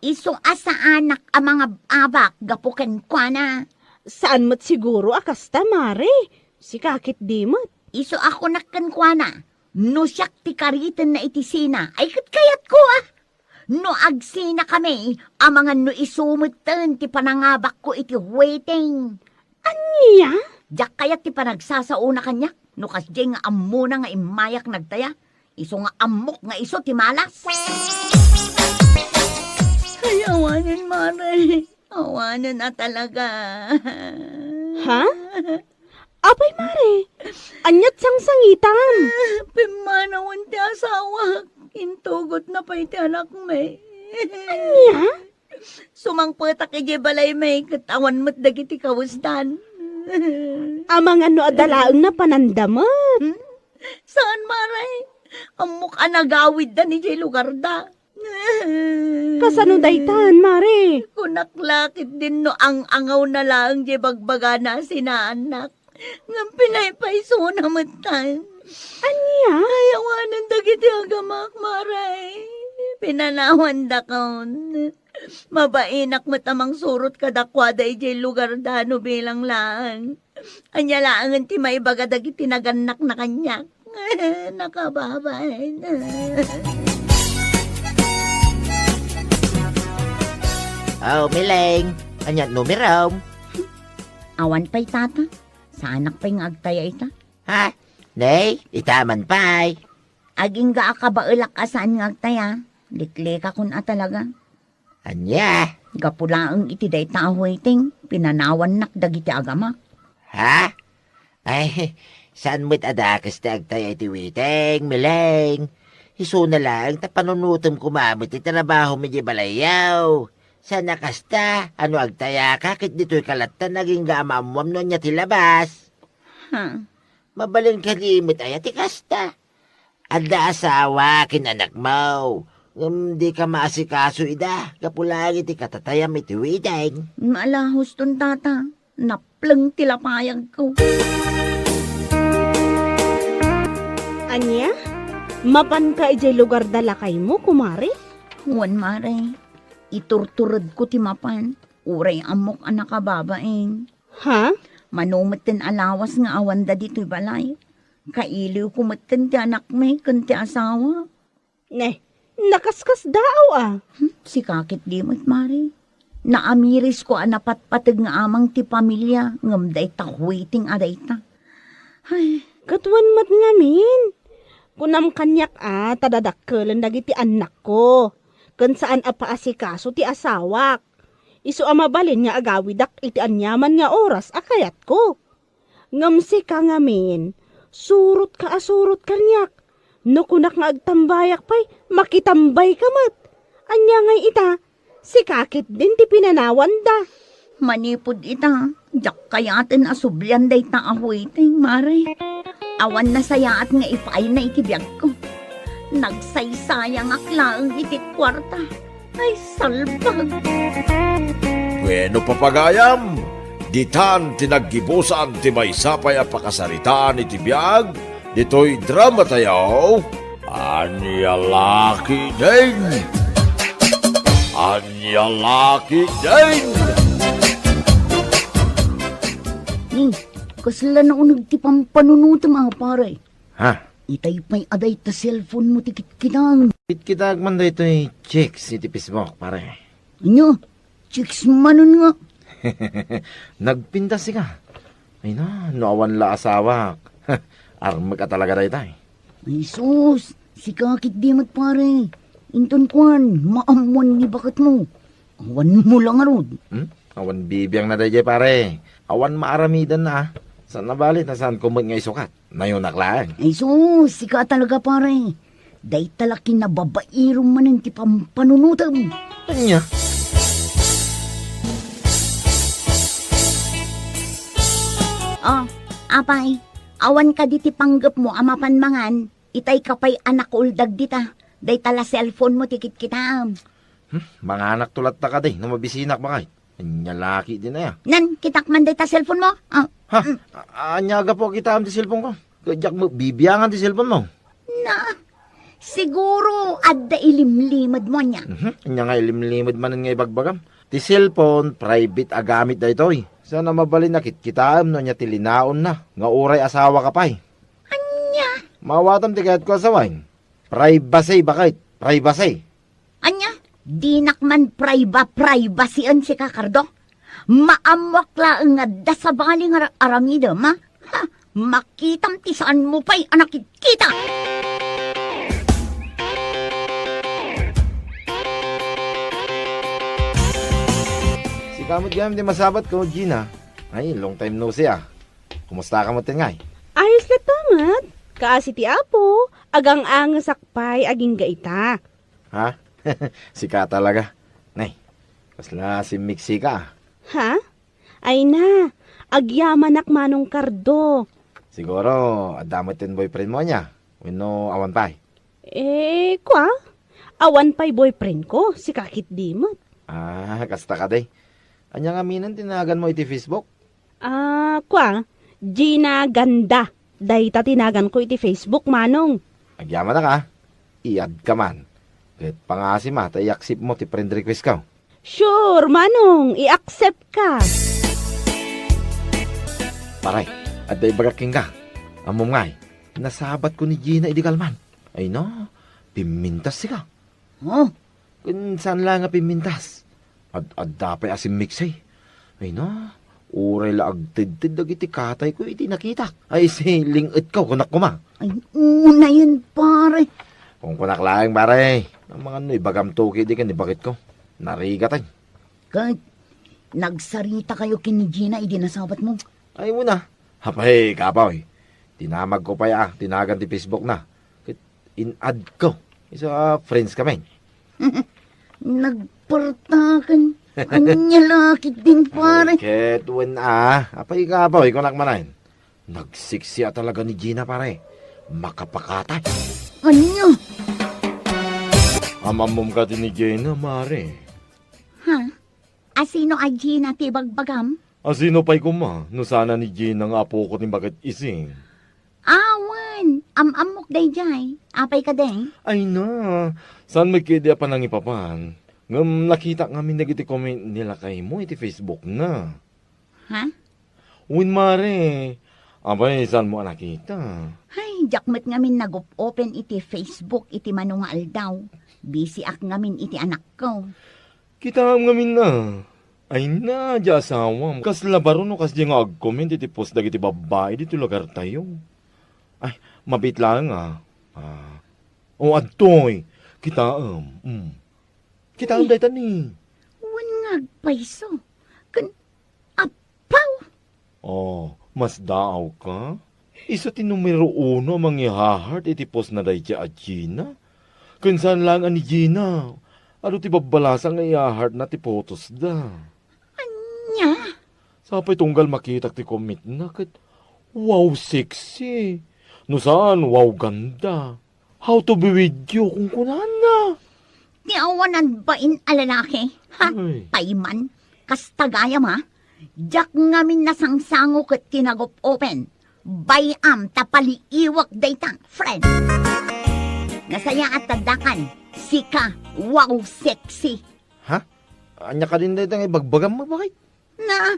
Isu a saanak a mangab-abak gapu kenkuana. Saan met siguro a kasta, Mare. Sika ketdi met. Isu a kunak kenkuana, no siak ti karitenna iti Sina, ay ket kayatko a. No agsinakami, amangan no isu metten ti panangabakko iti wedding. Ania? Diak kayat ti panagsasaona kaniak, no kasdiay nga ammona nga immayak nagtaya. Isu nga ammok nga isu ti malas. Ay, awanen, Mare. Awanen a talaga. Ha? Apay, Mare? Aniat sangsangitam? Pimmanawen ti asawak. Intugotna pay ti anakmi. Ania? Sumangpetak idiay balaymi ket awan met dagiti kawesdan. Amangan no adda laeng napananda met. Hmm? Saan, Mare? Ammok a nagawiddan idiay lugarda. Kasano daytan, Mare? Kunak la ketdin no ang-angawna laeng diay bagbagana a sinaannak. Ngem pinaypaysona metten. Ania? Ay, awanen dagiti agamak, Mare. Pinanawandakon. Mabainak met a mangsurot kadakuada idiay lugarda no bilang laeng. Ania laengen ti maibaga dagiti nagannakna kaniak? Nakababain. Oh, Mileng, ania ti numerom? Awan pay, Tata. Saanak pay nga agtaya ita. Ha? Nay, ita man pay. Agingga a kabaelak a saan nga agtaya. Liklikakon a talaga. Ania? Gapu laeng iti dayta a wedding, pinanawannak dagiti agamak. Ha? Ay, saan met a dakes ti agtaya iti wedding, Mileng? Isuna laeng ta panunotem koma met ti trabahom idiay balayyo. Saan a kasta, a no agtayaka ket ditoyka latta nga agingga a maammuam no ania ti labas. Ha? Mabalin kadi met aya ti kasta? Adda asawa ken anakmo, ngem dika maasikaso ida gapu laeng iti katatayam iti wedding. Maalahoston, Tata. Napleng ti lapayagko. Ania? Mapanka idiay lugarda lakaymo, kumare? Wen, Mare. Iturturedko ti mapan. Uray ammok a nakababain. Ha? Mano metten a lawas nga awanda ditoy balay. Kailiwko metten ti anakmi ken ti asawa. Ne, nakaskasdaaw a. Hmm, sika ketdi met, Mare. Naamirisko a napatpateg nga amang ti pamilia, ngem dayta wedding a dayta. Ay. Ket wen met ngamin. Kunam kaniak a ta dadakkelen dagiti annakko, ken saan a paasikaso ti asawak. Isu a mabalin nga agawidak iti aniaman nga oras a kayatko. Ngem sika ngamin, surotka a surot kaniak. No kunak nga agtambayak pay, makitambayka met. Ania ngay ita, sika ketdin ti pinanawanda. Manipud ita, diak kayaten a sublian dayta a wedding, Mare. Awan nasayaat nga ipaayna iti biagko. Nagsaysayangak laeng iti kuarta. Ay, salbag! Bueno, papagayam, ditan ti naggibusan ti maysa pay a pakasaritaan iti biag ditoy drama tayo, Ania la ketdin? Ania la ketdin? Hmm, kasla nauneg ti pampanunotem a, pare. Ha? Itay pay a dayta cellphone mo ti kitkitang. Kitkitag man daytoy chicks iti Facebook, pare. Ania? Chicks manen nga? Nagpintas sika. Ay na, no awan la asawak. Armek a talaga daytay. Ay sus, sika ketdi met, pare. Inton kuan, maammuan ni baketmo. Awan mo la ngarud. Hmm? Awan bibiangna daydiay, pare. Awan maaramidanna, a. Saan a bali ta saanko met nga isukat. Nayonak laeng. Ay sus, sika talaga, pare. Dayta la kinababaero manen ti pampanunotem. Ania? Oh, apay, awan kadi ti panggepmo a mapan mangan? Itay ka pay a nakuuldag dita. Dayta la cellphone mo ti kitkitaem. Hmm, manganak to latta kadi no mabisinak, bakay. Ania la ketdin aya? Nan, kitak man dayta cellphone mo. Ah, Ha? mm. A-, ania gapu a kitaem ti cellphone ko? Ket diak met bibiangan ti cellphone mo. Na, siguro adda ilimlimed mo ania. Mhm. Ania nga ilimlimed manen nga ibagbagam? Ti cellphone, private a gamit daytoy. Saan a mabalin a kitkitaem no ania ti linaonna nga uray asawa ka pay. Ania? Maawatam ti kayatko a sawen. Privacy, bakit? Privacy. Ania? Dinak man priva-, privacyen sika, Cardo. Maammoak laeng nga adda sabali nga ar-, aramidem, ha? Ha? Makitam ti saanmo pay a nakitkita. Sika met gayam ti masabatko, Gina. Ay, long time no see, ah. Kumusta ka met ngay? Ayos latta met. Kaasi ti Apo, agang-angesak pay agingga ita. Ha? Sika talaga. Nay, kasla simmiksi ka. Ha? Ay na, agyamanak, Manong Cardo. Siguro, adda met ti boyfriend mo ania? Wenno awan pay? Eh, kua? Awan pay boyfriend ko, sika ketdi met. Ah, kasta kadi. Ania ngamin ti naganmo iti Facebook? Ah, kua, Gina Ganda. Dayta ti naganko iti Facebook, Manong. Agyamanak a. I-add ka man. Ket pangaasim a ta i-accept mo ti friend request ko. Sure, Manong, i-accept ka. Pare, adda ibagak kenka. Ammom ngay, nasabatko ni Gina idi kalman. Ay na, pimmintas sika. Oh, ken saan la nga pimmintas? Ad-adda pay a simmiksi. Ay na, uray la agtedted dagiti katayko iti nakitak. Ay, si ling-etko, kunak koma. Ay, unayen, pare. Kunkunak laeng, pare. Amangan no ibagam to kadi ken ibagitko. Narigaten. Ket nagsarita kayo ken ni Gina idi nasabat mo? Ay, una. Apay, kapoy. Tinamag ko pay a, tinagan ti Facebook na. Ket in-add ko. Isu a friends kami. Nagpartakan. Ania la ketdin, pare. Ay, ket wen a. Apay, kapoy, kunak manen. Nagsiksi a talaga ni Gina, pare. Makapakatay. Ania? Am-ammom kadi ni Gina, mare. Ha? Asino a Gina ti ibagbagam? Asino pay koma no saan a ni Gina nga apoko ti baket isi? Awan, am-ammok daydiay. Apay kadi? Ay na, saan met kadi a panangipapan? Ngem nakitak ngamin dagiti comment ni lakaymo iti Facebook na. Ha? Wen, mare, apay, saanmo a nakita? Ay, diak met ngamin nagup-open iti Facebook iti mano nga aldaw. Busy ak ngamin iti anakko. Kitaem ngamin na. Ay na, di asawam. Kasla baro no kasdi nga agcomment iti post dagiti babbai ditoy lugartayo. Ay, mabiit laeng a. Ah. O, adtoy. Kitaem. Mm. Kitaem dayta ni. Wen nga agpayso. Ken, apaw! Oh, masdaawka? Isu ti numero uno a mangiha-heart iti post na daydiay a Gina. Ken saan laeng a ni Gina. Adu ti babbalasa nga iha-heart na ti photos da. Ania? Sapay tunggal makitak ti comment na ket, "Wow, sexy." No saan, "Wow, ganda." "How to be with you," kunkunana. Ti awanan bain a lalaki. Ha? Ay. Payman. Kasta gayam, ha? Diak ngamin nasangsango ket ti nagup-open. Bay-am ta paliiwak dayta, friend. Nasayaat ta addakan. Sika, wow, sexy. Ha? Ania kadin dayta nga ibagbagam mo, bakit? Na,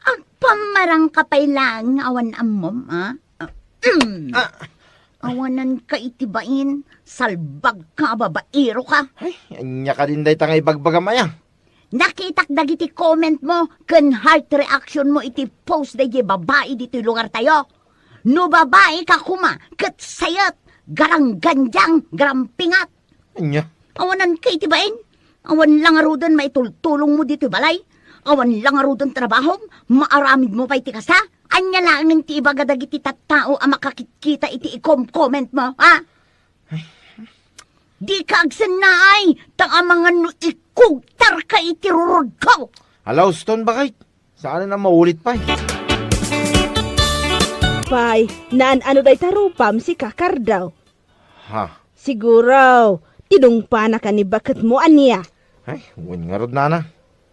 agpammarang ka pay laeng nga awan ammom, a? Ah, mm. Ah. Awanan ka iti bain, salbag ka, babaero ka. Ay, ania kadin dayta nga ibagbagam aya? Nakitak dagiti comment mo ken heart reaction mo iti post daydiay babbai ditoy lugartayo. No babbai ka koma ket sayet, garanggandiang, garampingat. Ania? Awanan ka iti bain. Awan la ngaruden maitultulong mo ditoy balay. Awan la ngaruden trabahom, maaramid mo pay ti kasta. Ania laengen ti ibaga dagiti tattao a makakitkita iti ikom-comment mo, ha? Ay, Dika agsennaay, ta amangan no ikugtarka iti rurudko. Hala, uston, baket. Saan a maulit pay. Pay, naan-ano dayta rupam, sika, Cardo? Ha? Siguro, tinungpanakan ni baketmo, ania? Ay, wen ngarud, nana.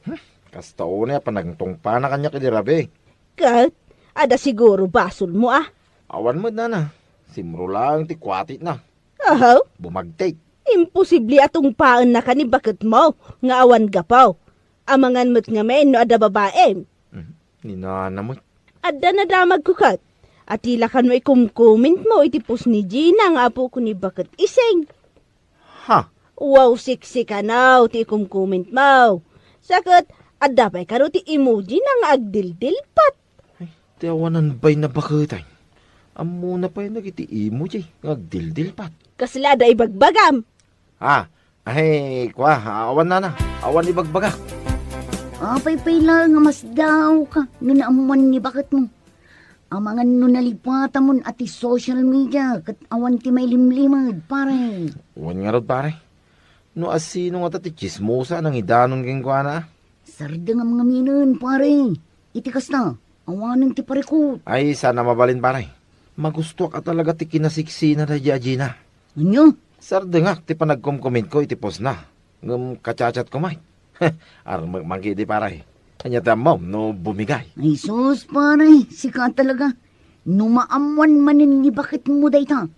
Hmm, kasta unay a panagtungpana kaniak idi rabii. Ket, adda siguro basolmo, a? Awan met, nana. Simro laeng ti kuatitna. Ahaw? Bumagtik. Imposible a tungpaennaka ni baketmo nga awan gapu. Amangan met ngamin no adda babaim. Mhm. Ni nana met. Adda nadamagko ket. Ati la kano ikumkumentmo iti post ni Gina nga apoko ni baket Ising. Ha? Wow, sexy kano ti ikumkumentmo. Sa ket, adda pay kano ti emoji na nga agdildilpat. Ay, ti awanan bay na baketay. Ammona pay dagiti emoji nga agdildilpat. Kasla adda ibagbagam? Ah, ay, kua, awan nana. Awan ibagbagak. Apay pay laeng a masdaawka no naammuan ni baketmo. Amangan no nalipatamon a ti social media ket awan ti mailimlimed, pare. Wen ngarud, pare. No asino ngata ti tsismosa a nangidanon kenkuana? Sardengam ngaminen, pare. Iti kasta, awanen ti parikut. Ay, saan a mabalin, pare. Magustuak a talaga ti kinasiksina daydi a Gina. Ania? Sardengak ti panagkomkomentko iti postna. Ngem kachatchatko met. Armek man ketdi, pare. Ania ti ammom no bumigay? Ay sus, pare, sika talaga. No maammuan manen ni baketmo dayta,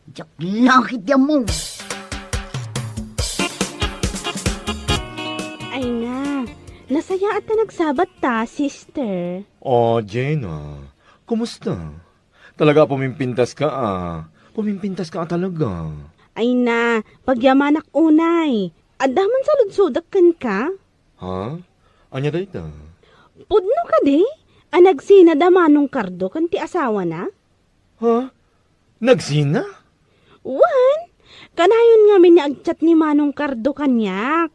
diak la ketdi ammo. Ay na, nasayaat ta nagsabat ta, sister. Oh, Gina, kumusta? Talaga a pumimpintaska, a. Pumimpintaska a talaga. Ay na, pagyamanak unay. Adda man saludsodak kenka? Ha? Ania dayta? Pudno kadi a nagsinad a Manong Cardo ken ti asawana? Ha? Nagsina? Wen, kanayon ngamin nga agchat ni Manong Cardo kaniak.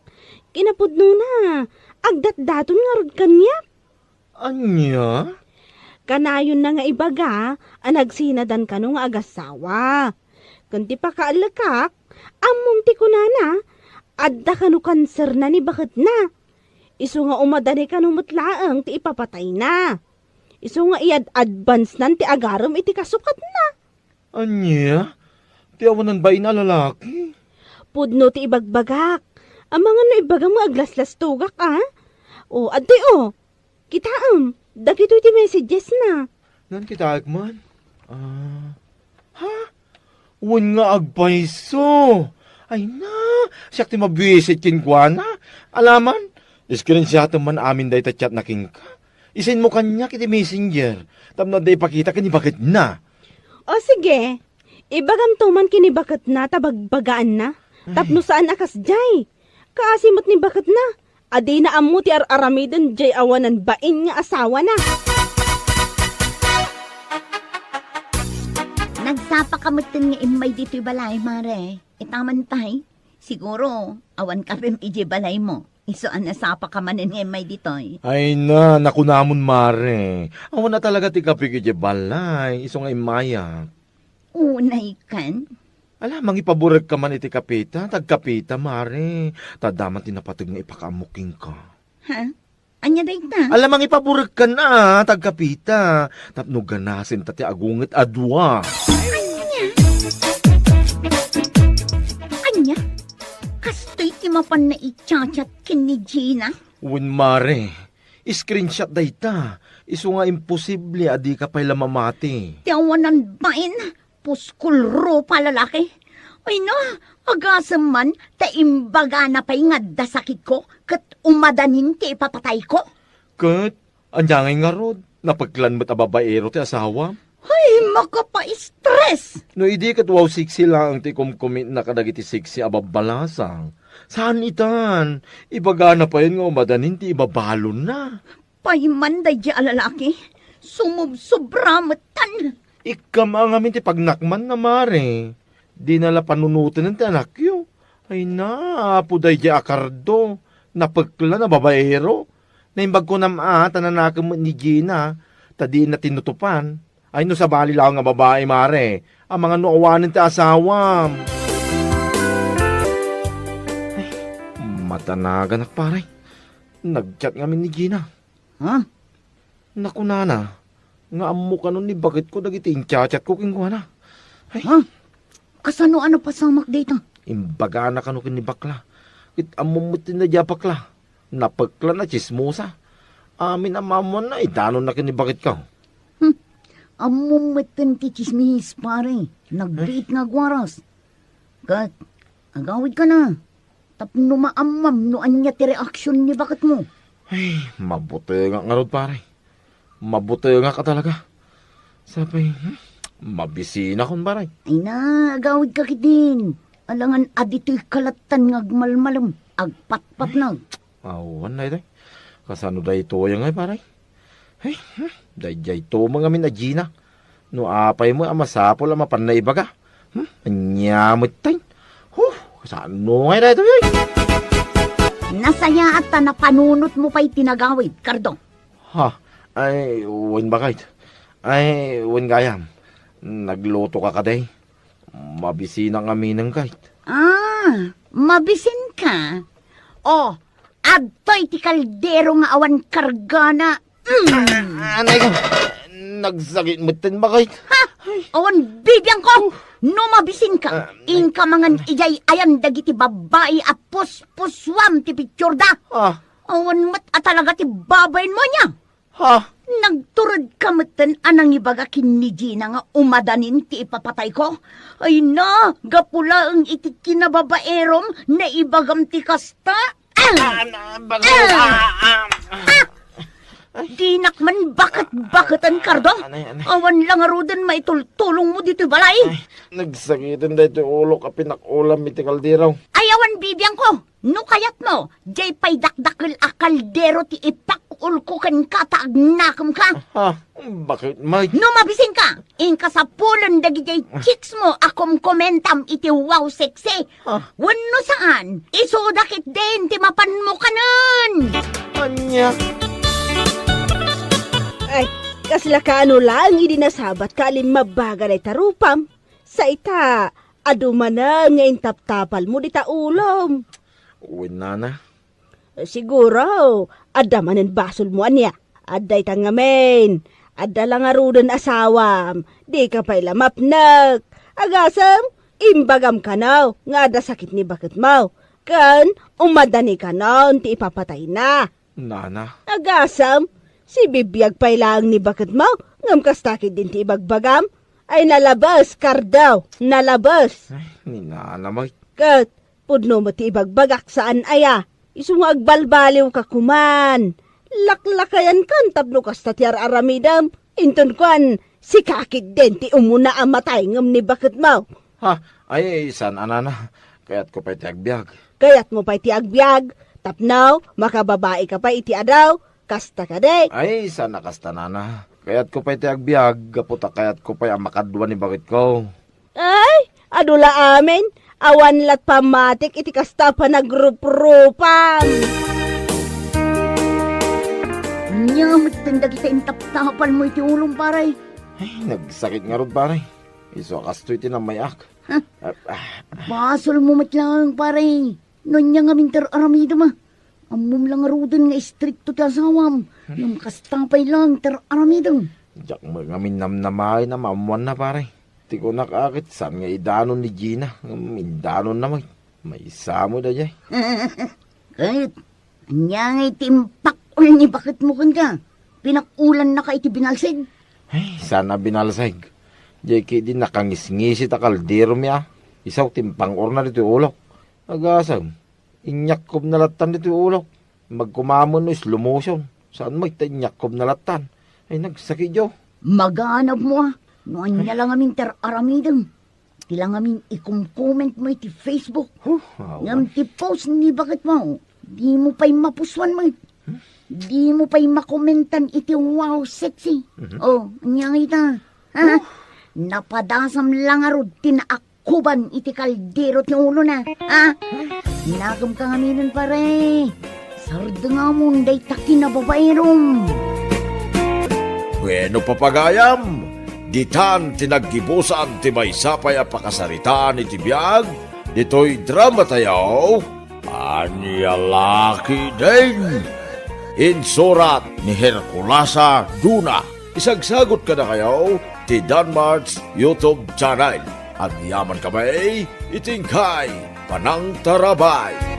Kinapudnona, agdatdaton ngarud kaniak. Ania? Kanayonna nga ibaga a nagsinadan kano nga agasawa. Ken ti pakaallekak, ammom ti kunana, adda kano kanserna ni baketna. Isu nga umadani kano met laeng ti ipapatayna. Isu nga iyad-advancenan ti agarem iti kasukatna. Ania? Ti awanan bain a lalaki? Pudno ti ibagbagak. Amangan no ibagam nga aglaslastogak, a? O, adtoy, o. Kitaem, dagitoy ti messages na. Nan kitaek man? Ah, ha? Wen nga agpayso. Ay na, siak ti mabisit kenkuana. Alaman, screenshotem man amin dayta chat na kenka. Isenmo kaniak iti messenger. Tapno adda ipakita ken ni baketna. O sige, ibagamto man ken ni baketna ta bagbagaanna. Ay. Tapno saan a kasdiay. Kaasi met ni baketna. A dina ammo ti ar-aramiden jay awanan bain nga asawana. Nagsapaka metten nga immay ditoy balay, mare. Itaman pay. Siguro, awan kapem idiay balaymo. Isu a nasapaka manen nga immay ditoy. Ay na, nakunamon, mare. Awan a talaga ti kapek idiay balay. Isu nga immayak. Unay kan? Ala, mangipaburekka man iti kapeta, tagkapeta, mare. Ta adda man ti napateg nga ipakaammo kenka. Ha? Ania dayta? Ala, mangipaburekkan a, tagkapeta. Tapno ganasenta ti agunget a dua. Ania? Ania? Kastoy ti mapanna i-chat-chat ken ni Gina? Wen, mare. Screenshot dayta. Isu nga imposible a dika pay la mamati. Ti awanan bain, puskol rupa lalaki. Ay na, agasem man ta imbagana pay nga adda sakitko ket umadanin ti ipapatayko. Ket, ania ngay ngarud? Napeklan met a babaero ti asawam? Ay, makapaistres! No idi ket wow sexy laeng ti kumkumitna kadagiti sexy a babbalasang, saan itan, ibagana payen nga umadanin ti ibabalonna. Payman daydi a lalaki, sumubsobra metten. Ikkam a ngamin ti pagnakmanna, mare. Dina la panunotenen ti anakyo. Ay na, apo daydi a Cardo, napeklan a babaero. Naimbag kunam a, ta nanakem met ni Gina, ta dina tinutupan. Ay, no sabali laeng a babai, mare, amangan no awanen ti asawam. Nadanaganak, pare. Nag-chat ngamin ni Gina. Ha? Nakunana nga ammo kano ni baketko dagiti inchat-chatko kenkuana. Ay. Ha? Kasano a napasamak dayta? Imbagana kano ken ni bakla. Ket ammom met ti nadia bakla. Napekla, natsismosa. Amin a maammoanna, idanonna ken ni baketko. Hmm. Ammom met ti tsismis, pare. Nagbiit nga agwaras. Ket, agawidka na. Tapno maammam no ania ti reaksion ni baketmo. Ay, mabutengak ngarud, pare. Mabutengak a talaga. Sapay, hmm, mabisinakon, pare. Ay na, agawidka ketdin. Alangan a ditoy kalattan nga agmalmalem, agpatpatnag. Awan, daytoy. Kasano daytoy ngay, pare? Ay, hmm, daydiay tumeng amin a Gina. No apay mo a masapul a mapan naibaga. Hmm, ania metten? Huh, kasano ngay daytoy, oy? Nasayaat ta napanunotmo pay ti nagawid, Cardo. Ha? Ay, wen baket. Ay, wen gayam. Naglutoka kadi? Mabisinak ngaminen ket. Ah, mabisinka? Oh, adtoy ti kaldero nga awan kargana. Mm. Anay ko, nagsakit metten baket. Ha? Awan bibiangko! No mabisinka, ah, inka mangan idiay ayan dagiti babbai a puspusuam ti picturda. Ah. Awan met a talaga ti babainmo ania. Ha? Nagturedka metten a nangibaga ken ni Gina nga umadanin ti ipapatayko? Ay na, gapu laeng iti kinababaerom, naibagam ti kasta? Ah, na, baga, ah, ah, ah. Dinak man baket-baketen, Cardo. Anay, anay. Awan la ngaruden maitultulongmo ditoy balay. Ay, nagsakiten daytoy ulok a pinak-ulam iti kaldero. Ay, awan bibiangko. No kayatmo, diay pay dakdakel a kaldero ti ipak-ulko kenka ta agnakemka. Ha? Baket, Mike? No mabisinka, inka sapulen dagidiay chicks mo a komkomentam iti Wow Sexy. Ha? Wenno saan, isuda ketdin ti mapanmo kanen. Ania? Ay, kasla kaano laeng idi nasabatka a limmabbaga dayta rupam? Sa ita, adu manen nga intaptapalmo dita ulom. Wen, nana. Siguro, adda manen basolmo ania. Adda ita ngamin. Adda la ngaruden asawam. Dika pay la mapnek. Agasem, imbagam kano nga adda sakit ni baketmo. Ken, umadani kanon ti ipapatayna. Nana. Agasem, sibibiag pay laeng ni baketmo, ngem kasta ketdin ti ibagbagam? Ay, nalabes, Cardo, nalabes. Ay, ni nana, Mike. Ket, pudno met ti ibagbagak saan aya. Isu nga agbalbaliwka koman. Laklakayankan tapno kasta ti ar-aramidem. Inton kuan, sika ketdin ti umuna a matay ngem ni baketmo. Ha? Ay, saan a, nana. Kayatko pay ti agbiag. Kayatmo pay ti agbiag? Tapno, makababaika pay iti adu? Kasta kadi? Ay, saan a kasta, nana. Kayatko pay ti agbiag, gapu ta kayatko pay a makadua ni baketko. Ay, adu la amin. Awan lat pammatik iti kasta a panagruprupan. Ania metten dagita intaptapalmo iti ulom, pare? Ay, nagsakit ngarud, pare. Isu a kastoy ti nammay-ak. Huh? Ah, ah. Basolmo met laeng, pare. No ania ngamin ti ar-aramidem a. Ammom la ngaruden nga istrikto ti asawam. Ngem kasta pay laeng ti ar-aramidem. Diak met ngamin namnamaen a maammoanna, pare. Ti kunak a ket saan nga idanon ni Gina, ngem indanonna met. Maysa met daydiay. Ket, ania ngay ti impakkol ni baketmo kenka? Pinak-ulannaka iti binalsig? Ay, saan a binalsig. Diay ketdi nakangisngisit a kalderomi a. Isu ti impang-orna ditoy ulok. Agasem, inyakkob na lattan ditoy ulok. Magkumamen no slow motion. Saan met ta inyakkob na lattan. Ay, nagsakit, yo. Maganabmo a. No ania la ngamin ti ar-aramidem. Ti la ngamin ikomkomentmo iti Facebook. Huh, awan. Ngem ti post ni baketmo, dimo pay mapusuan met. Hmm? Dimo pay makomentan iti Wow Sexy. Mhm. Oh, ania ngay ita? Ha? Huh. Napadasam la ngarud ti naakkuban iti kaldero ti ulona. Ha? Nagem ka ngaminen, pare. Sardengamon dayta kinababaerom. Bueno, papagayam, ditan ti naggibusan ti maysa pay a pakasaritaan iti biag ditoy drama tayo a Ania la ketdin? Insurat ni Herculasa Duna. Isagsagot kadakayo ti Danmart's YouTube channel. Agyaman kami iti inkay panangtarabay.